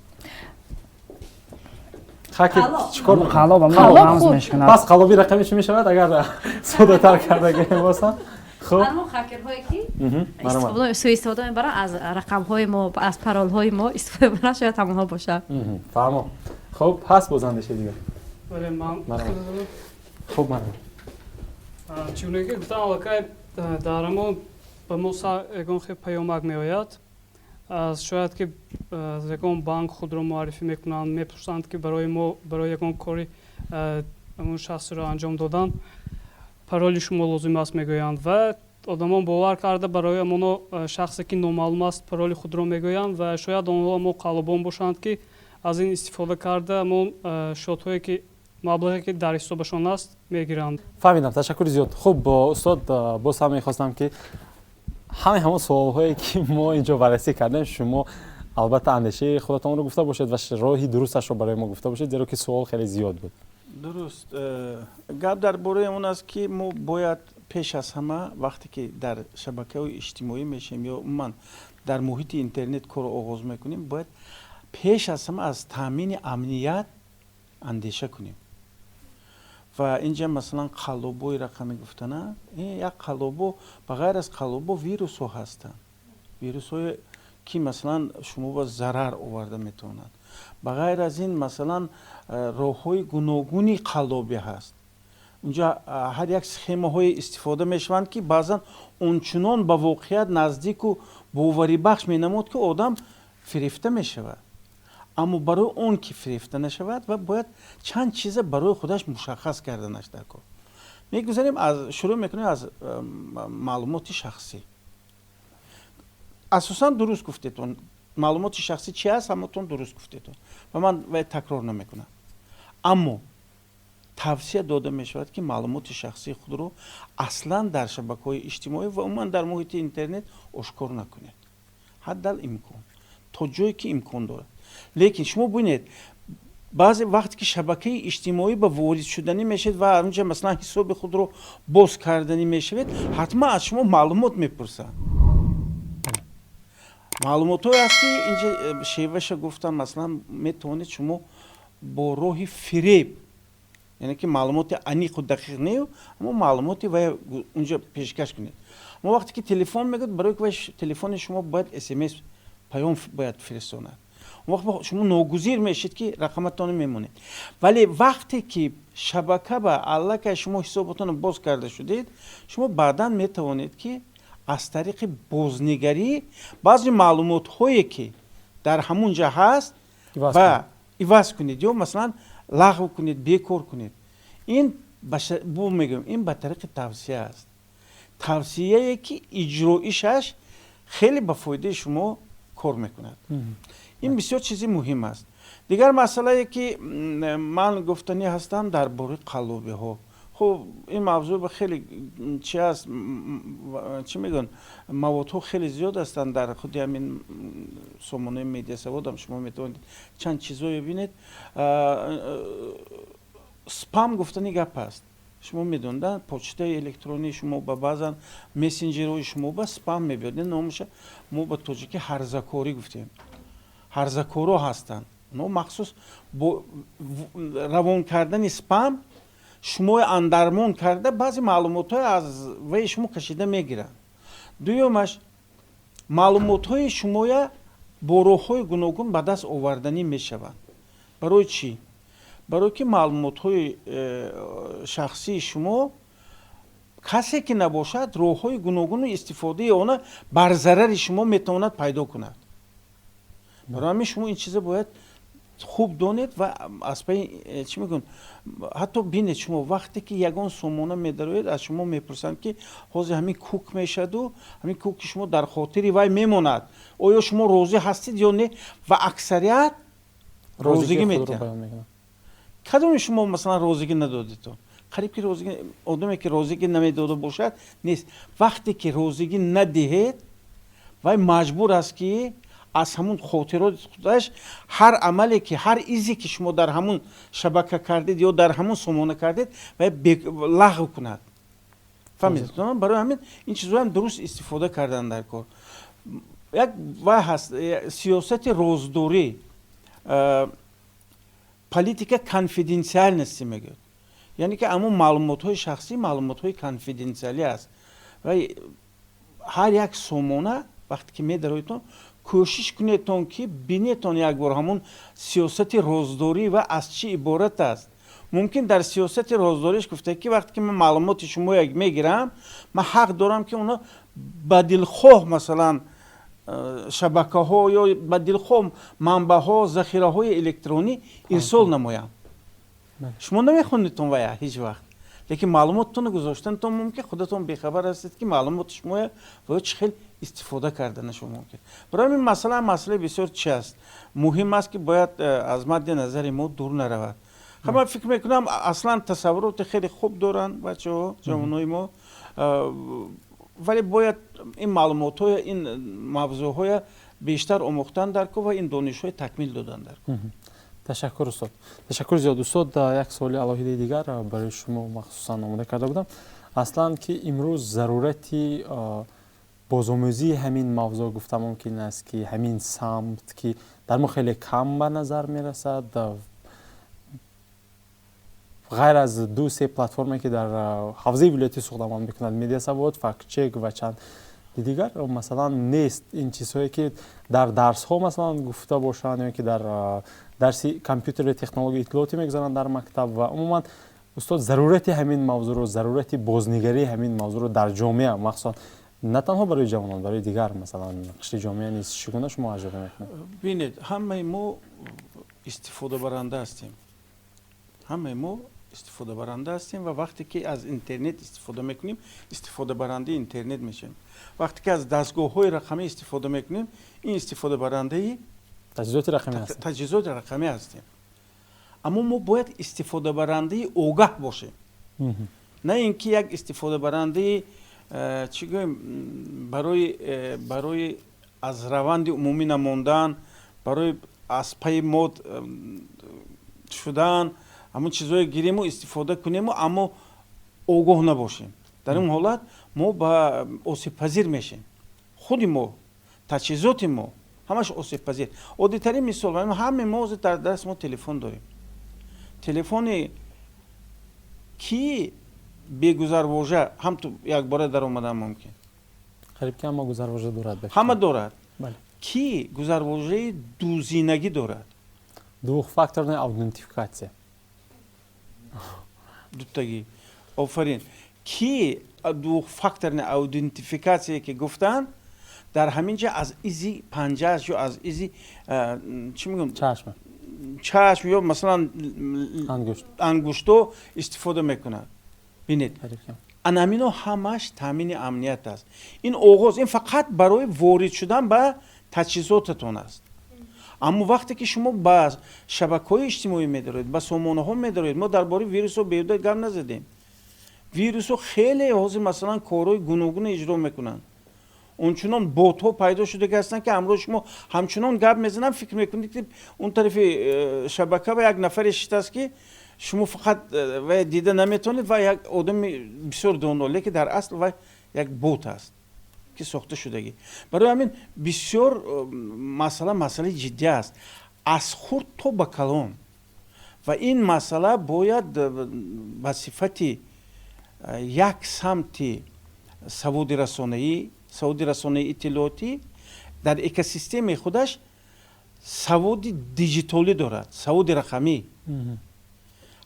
Хакер чӣ кор? Қаллоб рамз мешканад. Пас қаллоби рақамӣ чӣ мешавад, агар соддатар карда гӯем боса? Хуб, ҳамон хакерҳое ки суистифода мебаранд аз рақамҳои мо, аз паролҳои мо истифода мебаранд, шояд ҳамонҳо бошад. Фаҳмо. Хуб, ҳаст боз андешаи дигар? Бале, ман. Хуб, марҳамат. Чуне ки гуфтам, аллакай дар ҳамон ба мо ягон хел паёмак меояд, шояд ки аз ягон банк худро муаррифӣ мекунанд, мепурсанд, ки барои мо, барои ягон кори ҳамон шахсиро анҷом додан пароли шумо лозим аст, мегӯянд, ва одамон бовар карда барои ҳамоно шахсе, ки номаълум аст, пароли худро мегӯянд. Ва шояд онҳо ҳамо қаллобон бошанд, ки аз ин истифода карда ҳамон шотҳое, ки маблағе, ки дар ҳисобашон аст, мегиранд. Фаҳмидам, ташаккури зиёд. Хуб, устод, боз ҳам мехостам, ки ҳамаи ҳамон суолҳое, ки мо инҷо баррасӣ кардем, шумо албатта андешаи худатонро гуфта бошед ва роҳи дурусташро барои мо гуфта бошед, зеро ки суол хеле зиёд буд. Дуруст, гап дар бораи он аст, ки мо бояд пеш аз ҳама, вақте ки дар шабакаҳои иҷтимоӣ мешавем ё умуман дар муҳити интернет корро оғоз мекунем, бояд пеш аз ҳама аз таъмини амният андеша кунем. Ва инҷа, масалан, қаллобои рақамӣ гуфтана, як қаллобо, ба ғайр аз қаллобо, вирусҳо ҳастанд, вирусҳое, ки Ки масалан шумо ба зарар оварда метавонад. Ба ғайр аз ин, масалан, роҳҳои гуногуни қаллобӣ ҳаст. Унҷа ҳар як схемаҳое истифода мешаванд, ки баъзан ончунон ба воқеият наздику боварибахш менамуд, ки одам фирефта мешавад. Аммо барои он ки фирефта нашавад, ва бояд чанд чиза барои худаш мушаххас карданаш дар кор. Мегузарем, аз шурӯъ мекунем аз маълумоти шахсӣ. Асосан дуруст гуфтетон, маълумоти шахсӣ чи аст, ҳаматон дуруст гуфтетон ва ман вай такрор намекунам. Аммо тавсия дода мешавад, ки маълумоти шахсии худро аслан дар шабакаҳои иҷтимоӣ ва умуман дар муҳити интернет ошкор накунед, ҳаддал имкон, то ҷое ки имкон дорад. Лекин шумо бинед, баъзе вақте ки шабакаи иҷтимоӣ ба ворид шуданӣ мешавед ва онҷа масалан ҳисоби худро боз карданӣ мешавед, ҳатман аз шумо маълумот мепурсанд. Маълумотҳое аст, ки инҷа шеваша гуфтам, масалан, метавонед шумо бо роҳи фиреб, яъне ки маълумоти аниқу дақиқ не, аммо маълумоти вай унҷа пешкаш кунед. Аммо вақте ки телефон мегӯяд, барои ки вай телефони шумо бояд СМС паём бояд фиристонад, он вақт шумо ногузир мешед, ки рақаматонро мемонед. Вале вақте ки шабака ба аллакай шумо ҳисоботонро боз карда шудед, шумо баъдан метавонед, ки аз тариқи бознигарӣ баъзе маълумотҳое, ки дар ҳамун ҷа ҳаст, ва иваз кунед ё масалан лағв кунед, бекор кунед. Ин бу мегӯям, ин ба тариқи тавсия аст, тавсияе ки иҷроишаш хеле ба фоидаи шумо кор мекунад. Ин бисёр чизи муҳим аст. Дигар масъалае, ки ман гуфтанӣ ҳастам, дар бораи қаллобиҳо. Хуб, ин мавзӯъ хеле чи аст, чӣ мегӯянд, маводҳо хеле зиёд ҳастанд. Дар худи ҳамин сомонаи Медиасаводам шумо метавонед чанд чизое бинед. Спам гуфтани гап аст, шумо медонед, почтаи электронии шумо ба баъзан мессенҷерҳои шумо ба спам мебиёд. Номаша мо ба тоҷикӣ ҳарзакорӣ гуфтем. Ҳарзакоро ҳастанд, онҳо махсус бо равон кардани спам шумои андармон карда, баъзе маълумотҳое аз ваи шумо кашида мегиранд. Дуюмаш, маълумотҳои шумоя бо роҳҳои гуногун ба даст оварданӣ мешаванд. Барои чӣ? Барои ки маълумотҳои шахсии шумо касе ки набошад, роҳҳои гуногуну истифодаи она бар зарари шумо метавонад пайдо кунад. Барои ҳамин шумо ин чиза бояд хуб донед ва аз паи чӣ мегӯянд, ҳатто бинед, шумо вақте ки ягон сомона медароед, аз шумо мепурсанд, ки ҳозир ҳамин кук мешаду ҳамин куки шумо дар хотири вай мемонад, оё шумо розӣ ҳастед ё не? Ва аксарият розигӣ медиҳанд. Кадоми шумо масалан розигӣ надодедтон? Қариб ки розигӣ, одаме ки розигӣ намедода бошад, нест. Вақте ки розигӣ надиҳед, вай маҷбур аст, ки аз ҳамун хотироти худаш ҳар амале ки, ҳар изе ки шумо дар ҳамун шабака кардед ё дар ҳамун сомона кардед, вай лағв кунад. Фаҳмидед? Барои ҳамин ин чизҳоям дуруст истифода кардан дар кор. Як вай ҳаст, сиёсати роздорӣ, политика конфиденциальности мегӯяд, яъне ки ҳамун маълумотҳои шахсӣ маълумотҳои конфиденциалӣ аст. Ва ҳар як сомона вақте ки медароедтон, кӯшиш кунедтон, ки бинедтон як бор ҳамун сиёсати роздорӣ ва аз чӣ иборат аст. Мумкин дар сиёсати роздориш гуфта, ки вақте ки ман маълумоти шумо мегирам, ман ҳақ дорам, ки оно ба дилхоҳ масалан шабакаҳо ё ба дилхоҳ манбаъҳо, захираҳои электронӣ ирсол намоям. Шумо намехонедтон вая ҳеҷ вақт, лекин маълумоттонро гузоштантон мумкин, худатон бехабар ҳастед, ки маълумоти шумоя ва ё чӣ хел истифода карданашо мумкин. Барои ҳамин масъала масъалаи бисёр чи аст, муҳим аст, ки бояд аз мадди назари мо дур наравад. Ман фикр мекунам, аслан тасаввуроти хеле хуб доранд бачаҳо, ҷавонои мо, вале бояд ин маълумотҳоя, ин мавзӯъҳоя бештар омӯхтан дар кор ва ин донишҳои такмил додан дар кор. Ташаккур, устод, ташаккур зиёд, устод. Як суоли алоҳидаи дигар барои шумо махсусан омода карда будам. Аслан ки имрӯз зарурати бозомӯзии ҳамин мавзӯъ гуфта мумкин аст, ки ҳамин самт ки дар мо хеле кам ба назар мерасад, ғайр аз ду се платформе, ки дар ҳавзаи вилояти Суғд амал мекунад, Медиасавод, Фактчек ва чанд Дигар, масалан, нест ин чизҳое, ки дар дарсҳо, масалан, гуфта бошанд ё ки дар дарси компютер ва технологияи иттилоотӣ мегузаранд дар мактаб. Ва умуман, устод, зарурати ҳамин мавзӯъро, зарурати бознигарии ҳамин мавзӯъро дар ҷомеа, махсусан на танҳо барои ҷавонон, барои дигар, масалан, қишри ҷомеа низ чӣ гуна шумо арзёбӣ мекунед? Бинед, ҳамаи мо истифодабаранда ҳастем, ҳамаи мо истифодабаранда ҳастем ва вақте ки аз интернет истифода мекунем, истифодабарандаи интернет мешавем. Вақте ки аз дастгоҳҳои рақамӣ истифода мекунем, ин истифодабарандаи таҷҳизоти рақамӣ ҳастем. Таҷҳизоти рақамӣ ҳастем. Аммо мо бояд истифодабарандаи огаҳ бошем, на ин ки як истифодабарандаи чӣ гӯем, барои аз раванди умумӣ намондан, барои аз пайи мод шудан ҳамон чизҳое гириму истифода кунему, аммо огоҳ набошем. Дар ин ҳолат мо ба осебпазир мешем. Худи мо, таҷҳизоти мо, ҳамаш осебпазир. Оддитарин мисол: ҳаме мо ҳозир дар даст мо телефон дорем. Телефони ки бегузарвожа ҳамту якбора даромадан мумкин? Қариб ки ҳама гузарвожа дорад. Ҳама дорад. Ки гузарвожаи дузинагӣ дорад? Двухфакторная аутентификация. Дутагӣ, офарин. Ки двухфакторная аутентификация ки гуфтанд, дар ҳамин ҷа аз изи панҷааш ё аз изи, чӣ мегӯям, чашм. Чашм ё, масалан, ангушто истифода мекунад. Бинед, ана ҳамино ҳамаш таъмини амният аст. Ин оғоз, ин фақат барои ворид шудан ба таҷҳизотатон аст. Аммо вақте ки шумо ба шабакаҳои иҷтимоӣ медароед, ба сомонаҳо медароед, мо дар бораи вирусҳо беҳуда гап назадем. Вирусҳо хеле ҳозир, масалан, корҳои гуногуна иҷро мекунанд. Ончунон ботҳо пайдо шудаги ҳастанд, ки ҳамроҳи шумо ҳамчунон гап мезананд, фикр мекунед, ки он тарафи шабака ва як нафаре шитааст, ки шумо фақат вай дида наметавонед, ва як одами бисёр доно, лекин дар асл вай як бот аст, ки сохта шудагӣ. Барои ҳамин бисёр масъала масъалаи ҷиддӣ аст, аз хурд то ба калон, ва ин масъала бояд ба сифати як самти саводи расонаӣ, саводи расонаи иттилоотӣ дар экосистемаи худаш саводи диҷитолӣ дорад, саводи рақамӣ.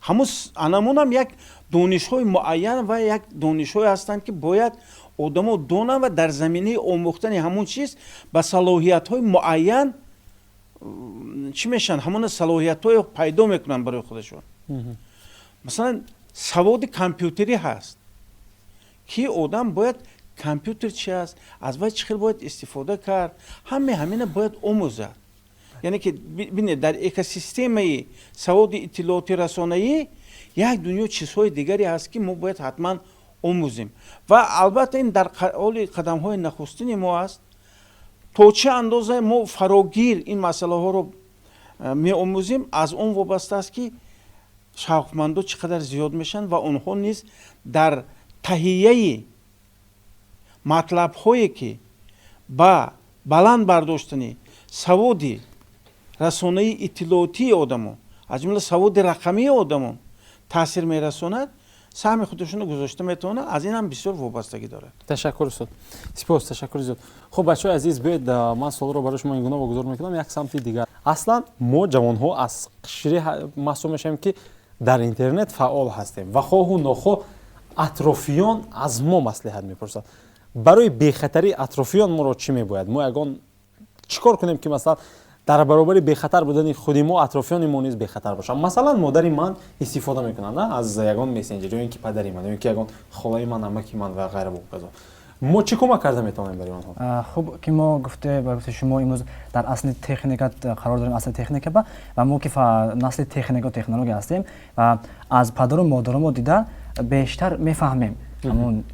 Ҳамун анамунам як донишҳои муайян ва як донишҳое ҳастанд, ки бояд одамо донанд ва дар заминаи омӯхтани ҳамун чиз ба салоҳиятҳои муайян чӣ мешаванд, ҳамона салоҳиятҳое пайдо мекунанд барои худашон. Масалан, саводи компютерӣ ҳаст, ки одам бояд компютер чи аст, аз вай чӣ хел бояд истифода кард, ҳаме ҳамина бояд омӯзад. Яъне ки бинед, дар экосистемаи саводи иттилооти расонаӣ як дунё чизҳои дигаре ҳаст, ки мо бояд ҳатман омӯзем. Ва албатта, ин дар ҳоли қадамҳои нахустини мо аст. То чӣ андоза мо фарогир ин масъалаҳоро меомӯзем, аз он вобаста аст, ки шавқмандо чӣ қадар зиёд мешаванд ва онҳо низ дар таҳияи матлабҳое, ки ба баланд бардоштани саводи расонаи иттилоотии одамон, аз ҷумла саводи рақамии одамон таъсир мерасонад, саҳми худашонро гузошта метавонад, аз ин ҳам бисёр вобастагӣ дорад. Ташаккур, устод, сипос, ташаккури зиёд. Хуб, бачаҳои азиз, биёед, ман суолро барои шумо ин гуна вогузор мекунам, як самти дигар. Аслан мо ҷавонҳо аз қишре маҳсуб мешавем, ки дар интернет фаъол ҳастем ва хоҳу нохоҳ атрофиён аз мо маслиҳат мепурсад. Барои бехатарии атрофиён моро чӣ мебояд? Мо ягон чӣ кор кунем, ки, масалан, дар баробари бехатар будани худи мо атрофиёни мо низ бехатар бошанд? Масалан, модари ман истифода мекунанд аз ягон мессенҷер, ё ин ки падари ман, ё ин ки ягон холаи ман, амаки ман ва ғайра воказо. Мо чӣ кӯмак карда метавонем барои онҳо? Хуб, ки мо гуфте, ба гуфти шумо, имрӯз дар асли техника қарор дорем, асли техника ба, ва мо ки насли техника технология ҳастем ва аз падару модаро дида бештар мефаҳмем ҳамон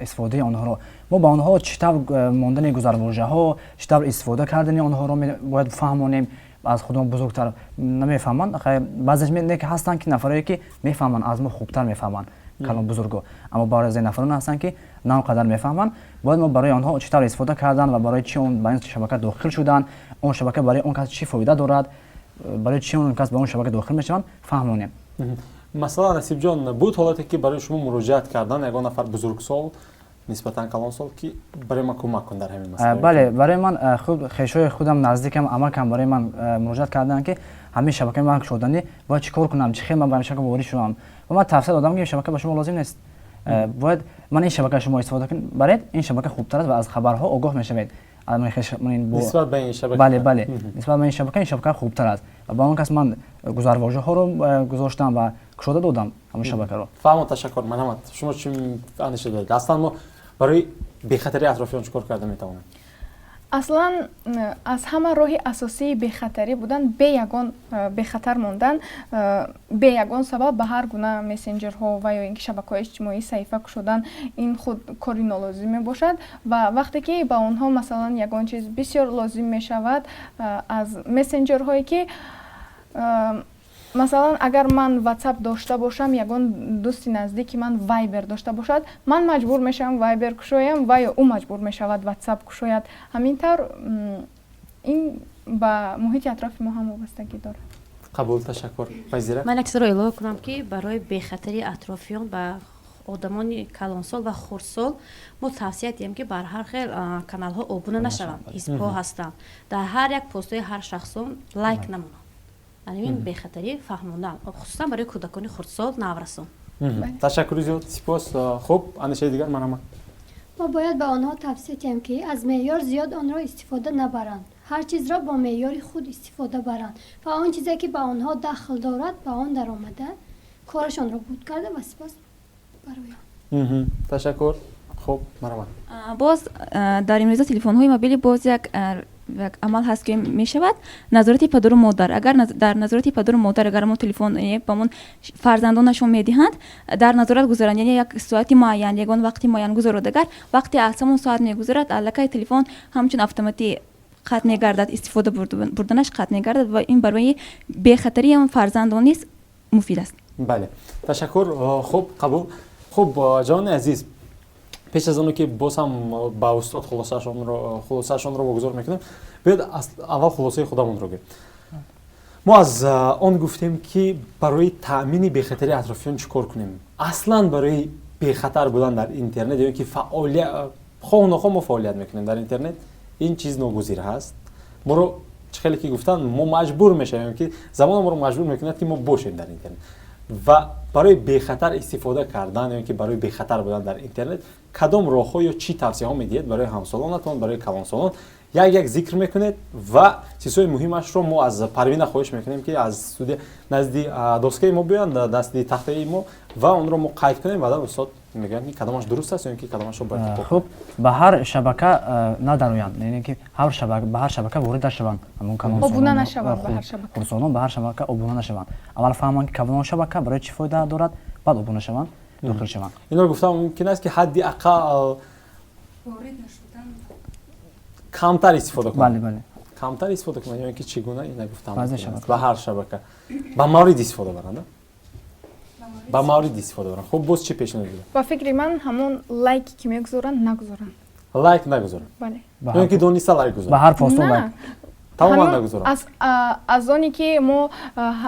истифодаи онҳоро. Мо ба онҳо чӣ тавр мондани гузарвожаҳо, чӣ тавр истифода кардани онҳоро бояд фаҳмонем. Аз худмо бузургтар намефаҳманд. Баъзеш не ки ҳастанд, ки нафарое ки мефаҳманд, аз мо хубтар мефаҳманд, калон бузурго, аммо баъзе нафарон ҳастанд, ки на он қадар мефаҳманд. Бояд мо барои онҳо чӣ тавр истифода кардан ва барои чӣ он ба ин шабака дохил шудан, он шабака барои он кас чӣ фоида дорад, барои чӣ он кас ба он шабака дохил мешаванд, фаҳмонем. Масалан, Насибҷон, буд ҳолате, ки барои шумо муроҷиат кардан ягон нафар бузургсол, Нисбатан калонсол, ки барои ман кӯмак кун дар ҳамин масъала. Бале, барои ман худ хешои худам, наздикам, амакам барои ман муроҷиат карданд, ки ҳамин шабакаи ман кушоданӣ, бояд чӣ кор кунам, чӣ хел ман ба ҳамин шабака ворид шавам. Ва ман тавсия додам, ки ин шабака ба шумо лозим нест, бояд ман ин шабака шумо истифода баред, ин шабака хубтар аст ва аз хабарҳо огоҳ мешавед. Нисбат ба ин шабака. Бале, нисбат ба ин шабака, ин шабака хубтар аст. Ва ба он кас ман гузарвожаҳоро гузоштам ва кушода додам ҳамин шабакаро. Фаҳмо, ташаккур. Марҳамат, шумо чӣ андеша доред? Аслан мо барои бехатарии атрофиён чӣ кор карда метавонем? Аслан аз ҳама роҳи асосии бехатарӣ будан, бе ягон бехатар мондан, бе ягон сабаб ба ҳар гуна мессенҷерҳо ва ё ин ки шабакаҳои иҷтимоӣ саҳифа кушодан, ин худ кори нолозим мебошад. Ва вақте ки ба онҳо, масалан, ягон чиз бисёр лозим мешавад, аз мессенҷерҳое ки, масалан, агар ман Ватсап дошта бошам, ягон дӯсти наздики ман Вайбер дошта бошад, ман маҷбур мешавам Вайбер кушоям ва ё ӯ маҷбур мешавад Ватсап кушояд. Ҳамин тавр ин ба муҳити атрофи мо ҳам вобастагӣ дорад. Қабул, ташаккур. Вазира. Ман як чизро илова кунам, ки барои бехатарии атрофиён ба одамони калонсол ва хурдсол мо тавсия диҳем, ки бар ҳар хел каналҳо обуна нашаванд, ҳизбҳо ҳастанд, дар ҳар як постҳои ҳар шахсон лайк намонанд. Ин бехатарӣ фаҳмондан, хусусан барои кӯдакони хурдсол, наврасон. Ташаккури зиёд, сипос. Хуб, андешаи дигар, марҳамат. Мо бояд ба онҳо тавсия диҳем, ки аз меъёр зиёд онро истифода набаранд, ҳар чизро бо меъёри худ истифода баранд ва он чизе ки ба онҳо дахл дорад, ба он даромада, корашонро буд карда ва сипас бароянд. Ташаккур. Хуб, марҳамат. Боз дар имрӯза телефонҳои мобилӣ боз як амал ҳаст, ки мешавад назорати падару модар. Агар дар назорати падару модар, агар мо телефон ба мон фарзандонашон медиҳанд, дар назорат гузоранд, яъне як соати муайян, ягон вақти муайян гузорад. Агар вақте аз ҳамон соат мегузарад, аллакай телефон ҳамчун автоматӣ қатъ мегардад, истифода бурданаш қатъ мегардад ва ин барои бехатарии он фарзандон низ муфид аст. Бале, ташаккур. Хуб, қабул. Хуб, ҷавони азиз, пеш аз оне ки боз ҳам ба устод хулосаашонро вогузор мекунем, биёед аввал хулосаи худамонро гӯем. Мо аз он гуфтем, ки барои таъмини бехатарии атрофиён чӣ кор кунем. Аслан барои бехатар будан дар интернет ё ки хоҳу нохоҳ мо фаъолият мекунем дар интернет, ин чиз ногузир ҳаст. Моро чӣ хеле ки гуфтанд, мо маҷбур мешавем, ки замона моро маҷбур мекунад, ки мо бошем дар интернет. Ва барои бехатар истифода кардан ё ки барои бехатар будан дар интернет кадом роҳҳо ё чӣ тавсияҳо медиҳед барои ҳамсолонатон, барои калонсолон? Як як зикр мекунед ва чизҳои муҳимашро мо аз Парвина хоҳиш мекунем, ки аз студия назди доскаи мо биёянд, назди тахтаи мо, ва онро мо қайд кунем. Баъдан устод мегӯянд, ки кадомаш дуруст аст ё ин ки кадомашро бояд. Хуб, ба ҳар шабака надароянд, яъне ки ҳар шабака, ба ҳар шабака ворид нашаванд. Обуна нашаванд ба ҳар шабака. Хурдсолон ба ҳар шабака обуна нашаванд. Аввал фаҳманд, ки кадом шабака барои чӣ фоида дорад, баъд обуна шаванд, дохил шаванд. Инро гуфтам мумкин аст, ки ҳадди ақал камтар истифода кунанд. Бале. Камтар истифода кунанд ё ин ки чӣ гуна, ина гуфтам, ба ҳар шабака ба маврид истифода баранд, ба маврид истифода баранд. Хуб, боз чӣ пешниҳод медиҳед? Ба фикри ман, ҳамон лайке ки мегузоранд, нагузоранд. Лайк нагузоранд? Бале. Ё ин ки дониста лайк гузоранд? Ба ҳар посту лайк. Тамоман нагузоранд. Аз оне ки мо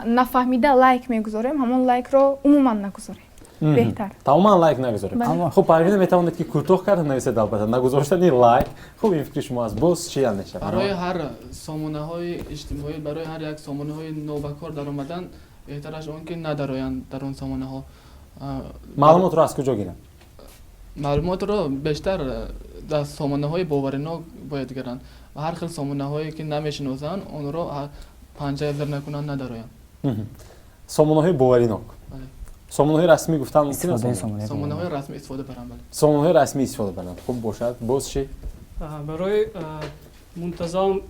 нафаҳмида лайк мегузорем, ҳамон лайкро умуман нагузорем беҳтар. Тамоман лайк нагузорем. Хуб, Парвина, метавонед, ки кӯтоҳ карда нависед, албатта нагузоштани лайк. Хуб, ин фикри шумо аст. Боз чӣ андеша? Барои ҳар сомонаҳои иҷтимоӣ, барои ҳар як сомонаҳои нобакор даромадан, беҳтараш он ки надароянд дар он сомонаҳо. Маълумотро аз куҷо гиранд? Маълумотро бештар дар сомонаҳои боваринок бояд гиранд ва ҳар хел сомонаҳое ки намешиносанд, онро панҷа зир накунанд, надароянд. Сомонаҳои боваринок, сомонаҳои расмӣ гуфтан мумкин аст? Сомонаҳои расмӣ истифода баранд, бале. Сомонаҳои расмӣ истифода баранд, хуб бошад. Боз чӣ? Барои мунтазам,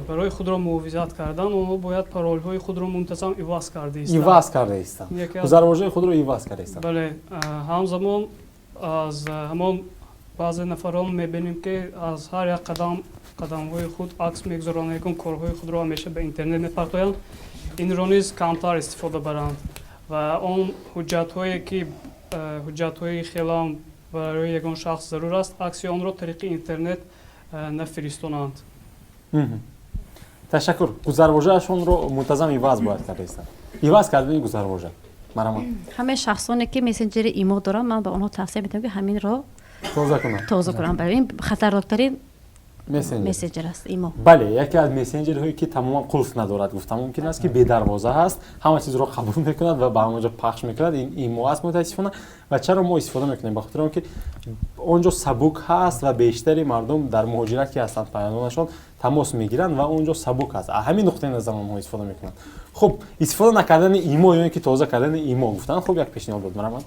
барои худро муҳофизат кардан онҳо бояд паролҳои худро мунтазам иваз карда истанд. Иваз карда истанд, гузарвожаи худро иваз карда истанд. Бале. Ҳамзамон аз ҳамон баъзе нафарон мебинем, ки аз ҳар як қадамҳои худ акс мегузоранд, ягон корҳои худро ҳамеша ба интернет мепартоянд. Инро низ камтар истифода баранд ва он ҳуҷҷатҳое ки ҳуҷҷатҳои хелам барои ягон шахс зарур аст, акси онро тариқи интернет нафиристонанд. Ташаккур. Гузарвожаашонро мунтазам иваз бояд карда истанд. Иваз кардани гузарвожа, марҳамат. Ҳамаи шахсоне ки мессенҷери Имо доранд, ман ба онҳо тавсия медиҳам, ки ҳаминро Тоза кунанд. Тоза кунанд. Бале, ин хатарноктарин мессенҷер. Мессенҷер аст имо. Бале, яке аз мессенҷерҳое, ки тамоман қулф надорад, гуфта мумкин аст, ки бедарвоза ҳаст, ҳама чизро қабул мекунад ва ба ҳамон ҷо пахш мекунад. Ин имо аст, мутаассифона. Ва чаро мо истифода мекунем? Ба хотири он ки он ҷо сабук ҳаст ва бештари мардум дар муҳоҷират ки ҳастанд, пайвандонашон тамос мегиранд ва он ҷо сабук аст. Аз ҳамин нуқтаи назар онҳо истифода мекунанд. Хуб, истифода накардани имо ё ин ки тоза кардани имо гуфтан, хуб, як пешниҳод буд, марҳамат.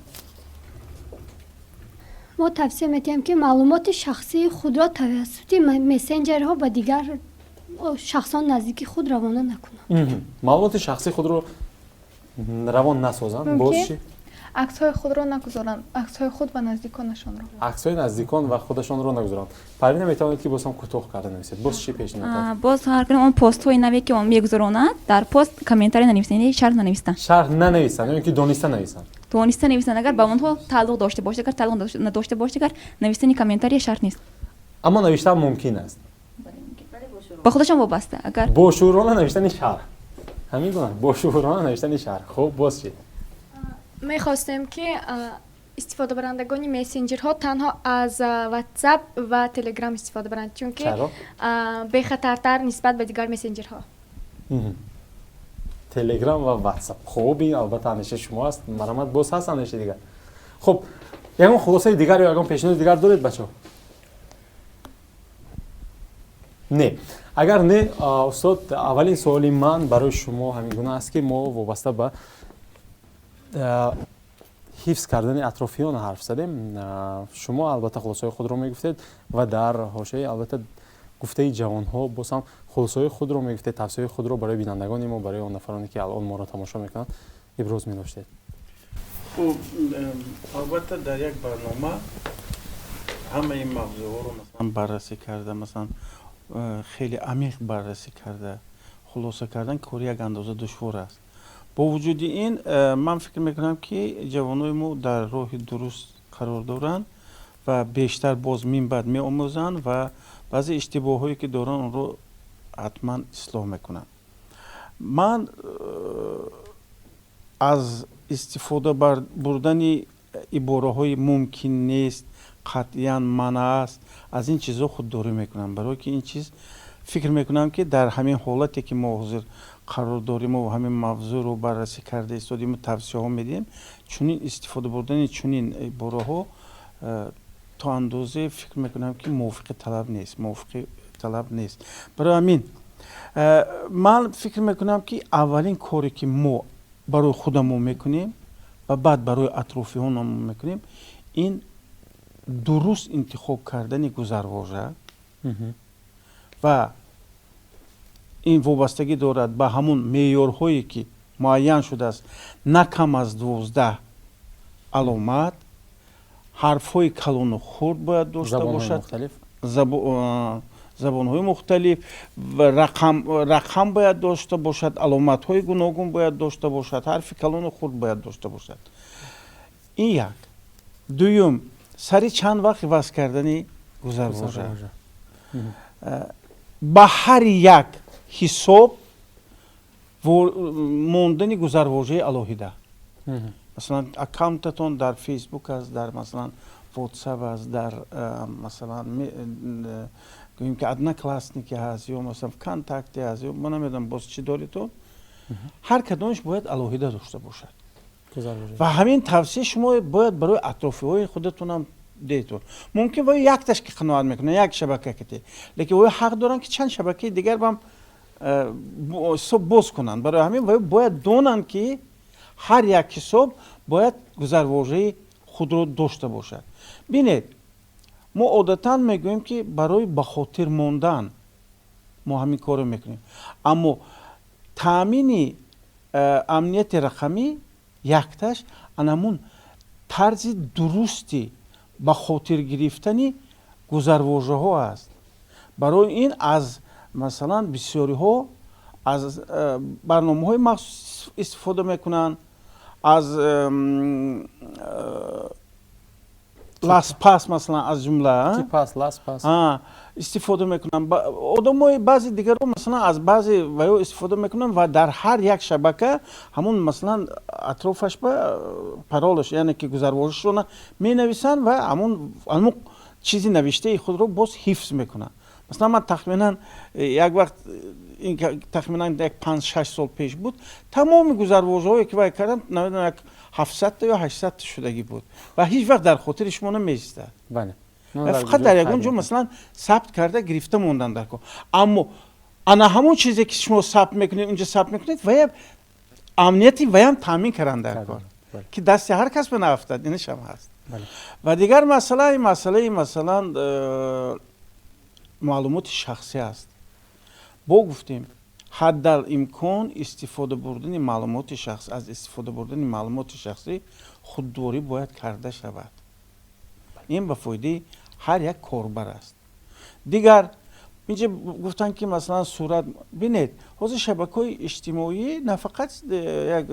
Мо тавсия медиҳем, ки маълумоти шахсии худро тавассути мессенҷерҳо ба дигар шахсон наздики худ равона накунанд. Маълумоти шахсии худро равон насозанд. Боз чӣ? Аксҳои худро нагузоранд, аксҳои худ ва наздиконашонро. Аксҳои наздикон ва худашонро нагузоранд. Парвина, метавонед, ки боз ҳам кӯтоҳ карда нависед. Боз чӣ пешниҳод? Боз ҳар кадом он постҳои наве, ки он мегузаронад, дар пост комментарий нанависанд, яъне шарҳ нанависанд. Шарҳ нанависанд ё ин ки дониста нависанд? Дониста нависанд, агар ба онҳо тааллуқ дошта бошад. Агар тааллуқ надошта бошад, агар нависани комментария шарт нест. Аммо навиштан мумкин аст. Ба худашон вобаста, агар Бошуурона навиштани шарҳ, ҳамин гуна бошуурона навиштани шарҳ. Хуб, боз чӣ? Мехостем, ки истифодабарандагони мессенҷерҳо танҳо аз Ватсап ва Телеграм истифода баранд, чунки Чаро? бехатартар нисбат ба дигар мессенҷерҳо. Телеграм ва Ватсап. Хуб, ин албатта андешаи шумо аст. Марҳамат, боз ҳаст андешаи дигар? Хуб, ягон хулосаи дигар ё ягон пешниҳоди дигар доред, бачаҳо? Не, агар не, устод, аввалин суоли ман барои шумо ҳамин гуна аст, ки мо вобаста ба ҳифз кардани атрофиён ҳарф задем. Шумо албатта хулосаҳои худро мегуфтед ва дар ҳошияи албатта гуфтаи ҷавонҳо боз ҳам хулосаҳои худро мегуфтед, тавсияҳои худро барои бинандагони мо, барои он нафароне, ки алон моро тамошо мекунанд, иброз медоштед. Хуб, албатта, дар як барнома ҳамаи ин мавзӯъҳоро, масалан, баррасӣ карда, масалан, хеле амиқ баррасӣ карда, хулоса кардан кори як андоза душвор аст. Бо вуҷуди ин, ман фикр мекунам, ки ҷавонои мо дар роҳи дуруст қарор доранд ва бештар боз минбаъд меомӯзанд ва баъзе иштибоҳҳое, ки доранд, онро ҳатман ислоҳ мекунанд. Ман аз истифода бурдани ибораҳои мумкин нест, қатъиян манъ аст, аз ин чизҳо худдорӣ мекунам, барое ки ин чиз, фикр мекунам, ки дар ҳамин ҳолате, ки мо ҳозир қарор дорему ҳамин мавзӯъро баррасӣ карда истодему тавсияҳо медиҳем, чунин истифода бурдани чунин ибораҳо то андозе, фикр мекунам, ки мувофиқи талаб нест, мувофиқи талаб нест. Барои ҳамин ман фикр мекунам, ки аввалин коре, ки мо барои худамон мекунем ва баъд барои атрофиёнамон мекунем, ин дуруст интихоб кардани гузарвожа ва ин вобастагӣ дорад ба ҳамун меъёрҳое, ки муайян шудааст: на кам аз 12 аломат, ҳарфҳои калону хурд бояд дошта бошад, забонҳои мухталиф, рақам бояд дошта бошад, аломатҳои гуногун бояд дошта бошад, ҳарфи калону хурд бояд дошта бошад. Ин як. Дуюм, сари чанд вақт иваз кардани гузарвожа, ба ҳар як ҳисоб мондани гузарвожаи алоҳида. Масалан, аккаунтатон дар Фейсбук аст, дар, масалан, Ватсап аст, дар, масалан, гӯем ки, Одноклассники ҳаст ё, масалан, ВКонтакте ҳаст ё ма намедонам боз чӣ доритон, ҳар кадомаш бояд алоҳида дошта бошад. Ва ҳамин тавсия шумо бояд барои атрофиҳои худатонам деҳтон. Мумкин вай якташ ки қаноат мекунад, як шабака кате, лекин вай ҳақ доранд, ки чанд шабакаи дигар бам ҳисоб боз кунанд. Барои ҳамин вай бояд донанд, ки ҳар як ҳисоб бояд гузарвожаи худро дошта бошад. Бинед, мо одатан мегӯем, ки барои ба хотир мондан мо ҳамин корро мекунем, аммо таъмини амнияти рақамӣ якташ анамун тарзи дурусти ба хотир гирифтани гузарвожаҳо аст. Барои ин аз, масалан, бисёриҳо аз барномаҳои махсус истифода мекунанд, аз LastPass, масалан, аз ҷумла. KeePass, LastPass. Истифода мекунанд одамои баъзе дигарро, масалан, аз баъзе ваё истифода мекунанд ва дар ҳар як шабака ҳамун, масалан, атрофаш ба паролаш, яъне ки гузарвожашона менависанд ва ҳамун чизи навиштаи худро боз ҳифз мекунанд. Масалан, ман тахминан як вақт, тахминан як 5-6 сол пеш буд, тамоми гузарвожаҳое ки вай кардам, намедонам, як 700-та ё 800-та шудагӣ буд ва ҳеҷ вақт дар хотири шумо намеистад. Фақат дар ягон ҷо, масалан, сабт карда гирифта мондан дар кор. Аммо ана ҳамон чизе ки шумо сабт мекунед, унҷо сабт мекунед, вая амнияти ваям таъмин кардан дар кор, ки дасти ҳар кас ба наафтад, инашам ҳаст. Ва дигар масъала ин масъалаи, масалан, маълумоти шахсӣ аст. Бо гуфтем, ҳаддал имкон истифода бурдани маълумоти шахс, аз истифода бурдани маълумоти шахсӣ худдорӣ бояд карда шавад. Ин ба фоидаи ҳар як корбар аст. Дигар инҷа гуфтанд, ки, масалан, сурат бинед, ҳозир шабакаҳои иҷтимоӣ на фақат як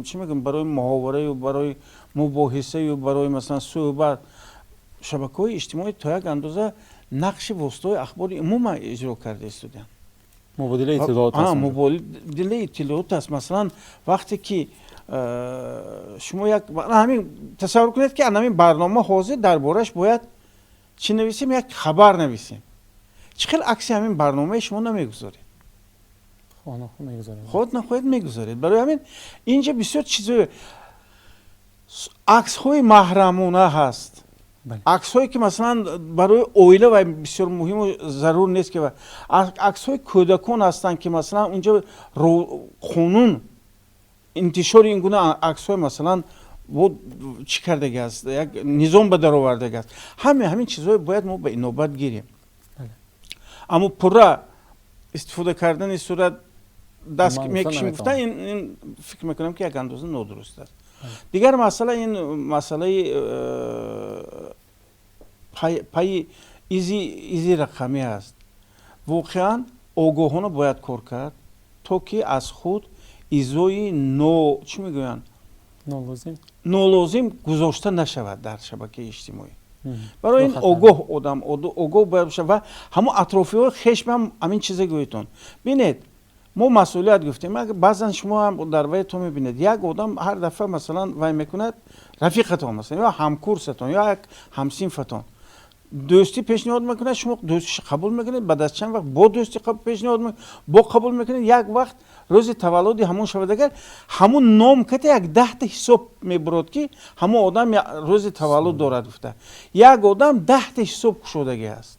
чӣ мегӯям, барои муҳовараю барои мубоҳисаю барои, масалан, суҳбат, шабакаҳои иҷтимоӣ то як андоза нақши воситаҳои ахбори умума иҷро карда истодианд. Мубодилаи иттилоот. Мубодилаи иттилоот аст. Масалан, вақте ки шумо як ҳамин тасаввур кунед, ки ҳамин барнома ҳозир дар борааш бояд чӣ нависем, як хабар нависем, чӣ хел акси ҳамин барномаи шумо намегузоред? Худ нахоҳед мегузоред. Барои ҳамин инҷа бисёр чизо, аксҳои маҳрамона ҳаст, аксҳое ки, масалан, барои оила ва бисёр муҳиму зарур нест, ки аксҳои кӯдакон ҳастанд, ки, масалан, унҷа қонун интишори ин гуна аксҳои, масалан, бо чӣ кардаги аст, як низом ба даровардаги аст. Ҳаме ҳамин чизҳое бояд мо ба инобат гирем. Аммо пурра истифода кардани сурат даст мекушем гуфтан, ин фикр мекунам, ки як андоза нодуруст аст. Дигар масъала ин масъалаи пайи изи рақамӣ аст. Воқеан, огоҳона бояд кор кард, то ки аз худ изои но чӣ мегӯянд, нолозим гузошта нашавад дар шабакаи иҷтимоӣ. Барои ин огоҳ одам огоҳ бояд бошад ва ҳамон атрофиҳои хешам ҳамин чизе гӯетон. Бинед, мо масъулият гуфтем, баъзан шумо ҳам дар ваятон мебинед, як одам ҳар дафъа, масалан, вай мекунад, рафиқатон, масалан, ё ҳамкурсатон, ё як ҳамсинфатон дӯстӣ пешниҳод мекунад, шумо дӯстиша қабул мекунед, баъд аз чанд вақт бо дӯстӣ пешниҳод бо қабул мекунед. Як вақт рӯзи таваллуди ҳамон шавад, агар ҳамун ном ката як 10-та ҳисоб мебурод, ки ҳамон одам рӯзи таваллуд дорад гуфта, як одам 10-та ҳисоб кушодагӣ аст.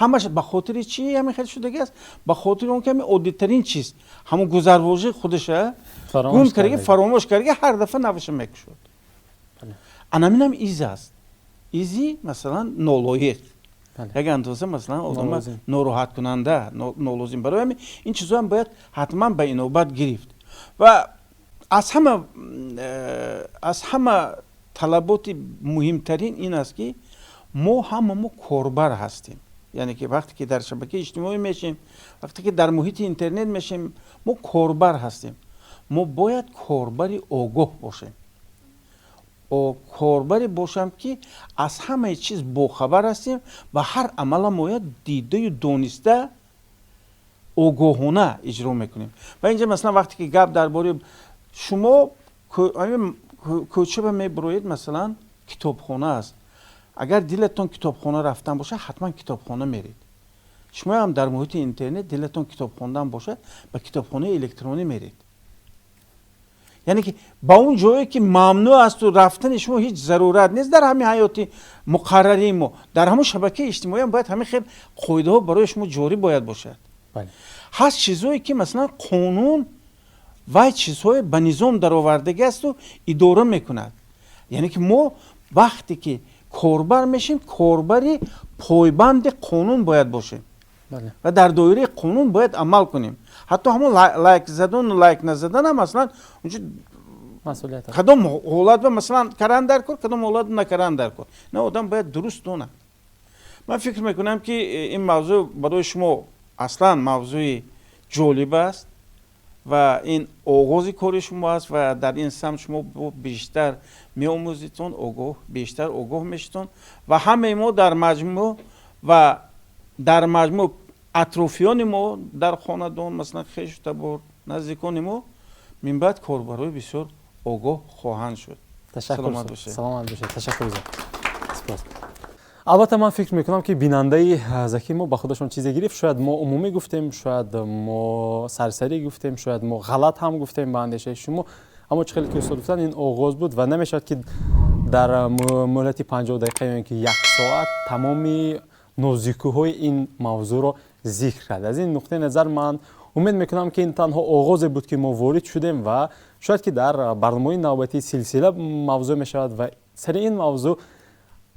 Ҳамаш ба хотири чӣ ҳамин хел шудагӣ аст? Ба хотири он ки ҳамин оддитарин чиз, ҳамун гузарвожаи худаша гум кардаги, фаромӯш кардаги, ҳар дафъа наваша мекушод. Анаминам из аст, изи, масалан, нолоиқ, як андоза, масалан, одама нороҳаткунанда, нолозим. Барои ҳамин ин чизоам бояд ҳатман ба инобат гирифт. Ва аз ҳама талаботи муҳимтарин ин аст, ки мо ҳама мо корбар ҳастем, яъне ки вақте ки дар шабакаи иҷтимоӣ мешем, вақте ки дар муҳити интернет мешем, мо корбар ҳастем. Мо бояд корбари огоҳ бошем, корбаре бошам, ки аз ҳамаи чиз бохабар ҳастем ва ҳар амала мояд дидаю дониста, огоҳона иҷро мекунем. Ва инҷа, масалан, вақте ки гап дар бораи шумо кӯчаба мебуроед, масалан, китобхона аст, агар дилатон китобхона рафтан бошад, ҳатман китобхона меред. Шумоам дар муҳити интернет дилатон китоб хондан бошад, ба китобхонаи электронӣ меред, яъне ки ба он ҷое ки мамнӯъ асту рафтани шумо ҳеҷ зарурат нест дар ҳамин ҳаёти муқаррарии мо. Дар ҳамон шабакаи иҷтимоиам бояд ҳамин хел қоидаҳо барои шумо ҷорӣ бояд бошад. Ҳаст чизҳое ки, масалан, қонун вай чизҳое ба низом даровардагӣ асту идора мекунад. Яъне ки мо вақте ки корбар мешем, корбари пойбанди қонун бояд бошем ва дар доираи қонун бояд амал кунем. Ҳатто ҳамон лайк задану лайк назаданам, масалан, кадом ҳолат ба, масалан, кардан дар кор, кадом ҳолат накардан дар кор, на одам бояд дуруст донад. Ман фикр мекунам, ки ин мавзӯъ барои шумо аслан мавзӯи ҷолиб аст. Ва ин оғози кори шумо аст ва дар ин самт шумо бештар меомӯзитон, огоҳ, бештар огоҳ мешитон ва ҳамаи мо дар маҷмӯъ ва дар маҷмӯъ атрофиёни мо дар хонадон, масалан, хешу табор, наздикони мо минбаъд корбарои бисёр огоҳ хоҳанд шуд. Ташаккур, саломат бошед, ташаккур. Албатта, ман фикр мекунам, ки бинандаи заки мо ба худашон чизе гирифт. Шояд мо умумӣ гуфтем, шояд мо сарсарӣ гуфтем, шояд мо ғалат ҳам гуфтем ба андешаи шумо, аммо чӣ хеле ки устод гуфтанд, ин оғоз буд ва намешавад, ки дар муҳлати 50 дақиқа ё ин ки як соат тамоми нозикиҳои ин мавзӯъро зикр кард. Аз ин нуқтаи назар ман умед мекунам, ки ин танҳо оғозе буд, ки мо ворид шудем ва шояд ки дар барномаҳои навбатӣ силсила мавзӯъ мешавад ва сари ин мавзӯъ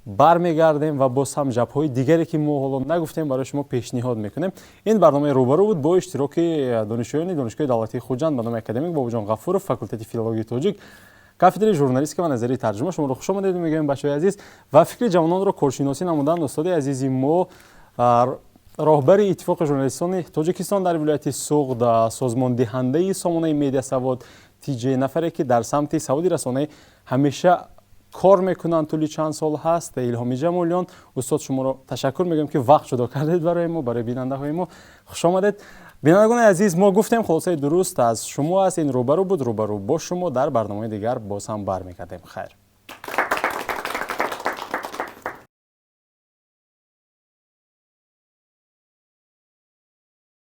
бармегардем ва боз ҳам ҷабҳаҳои дигаре, ки мо ҳоло нагуфтем, барои шумо пешниҳод мекунем. Ин барномаи «Рӯбарӯ» буд бо иштироки донишҷӯёни Донишгоҳи давлатии Хуҷанд ба номи академик Бобоҷон Ғафуров, факултети филологии тоҷик, кафедраи журналистика ва назарияи тарҷума. Шуморо хушомадед мегӯем, бачаҳои азиз. Ва фикри ҷавононро коршиносӣ намуданд устоди азизи мо, роҳбари Иттифоқи журналистони Тоҷикистон дар вилояти Суғд, созмондиҳандаи сомонаи Медиасавод тиҷ, нафаре ки дар самти саводи расонаӣ ҳамеша кор мекунанд, тӯли чанд сол ҳаст, Илҳоми Ҷамолиён. Устод, шуморо ташаккур мегӯем, ки вақт ҷудо кардед барои мо, барои бинандаҳои мо. Хуш омадед. Бинандагони азиз, мо гуфтем, хулосаи дуруст аз шумо аст. Ин «Рӯбарӯ» буд, рӯбарӯ бо шумо дар барномаи дигар боз ҳам бармегардем. Хайр.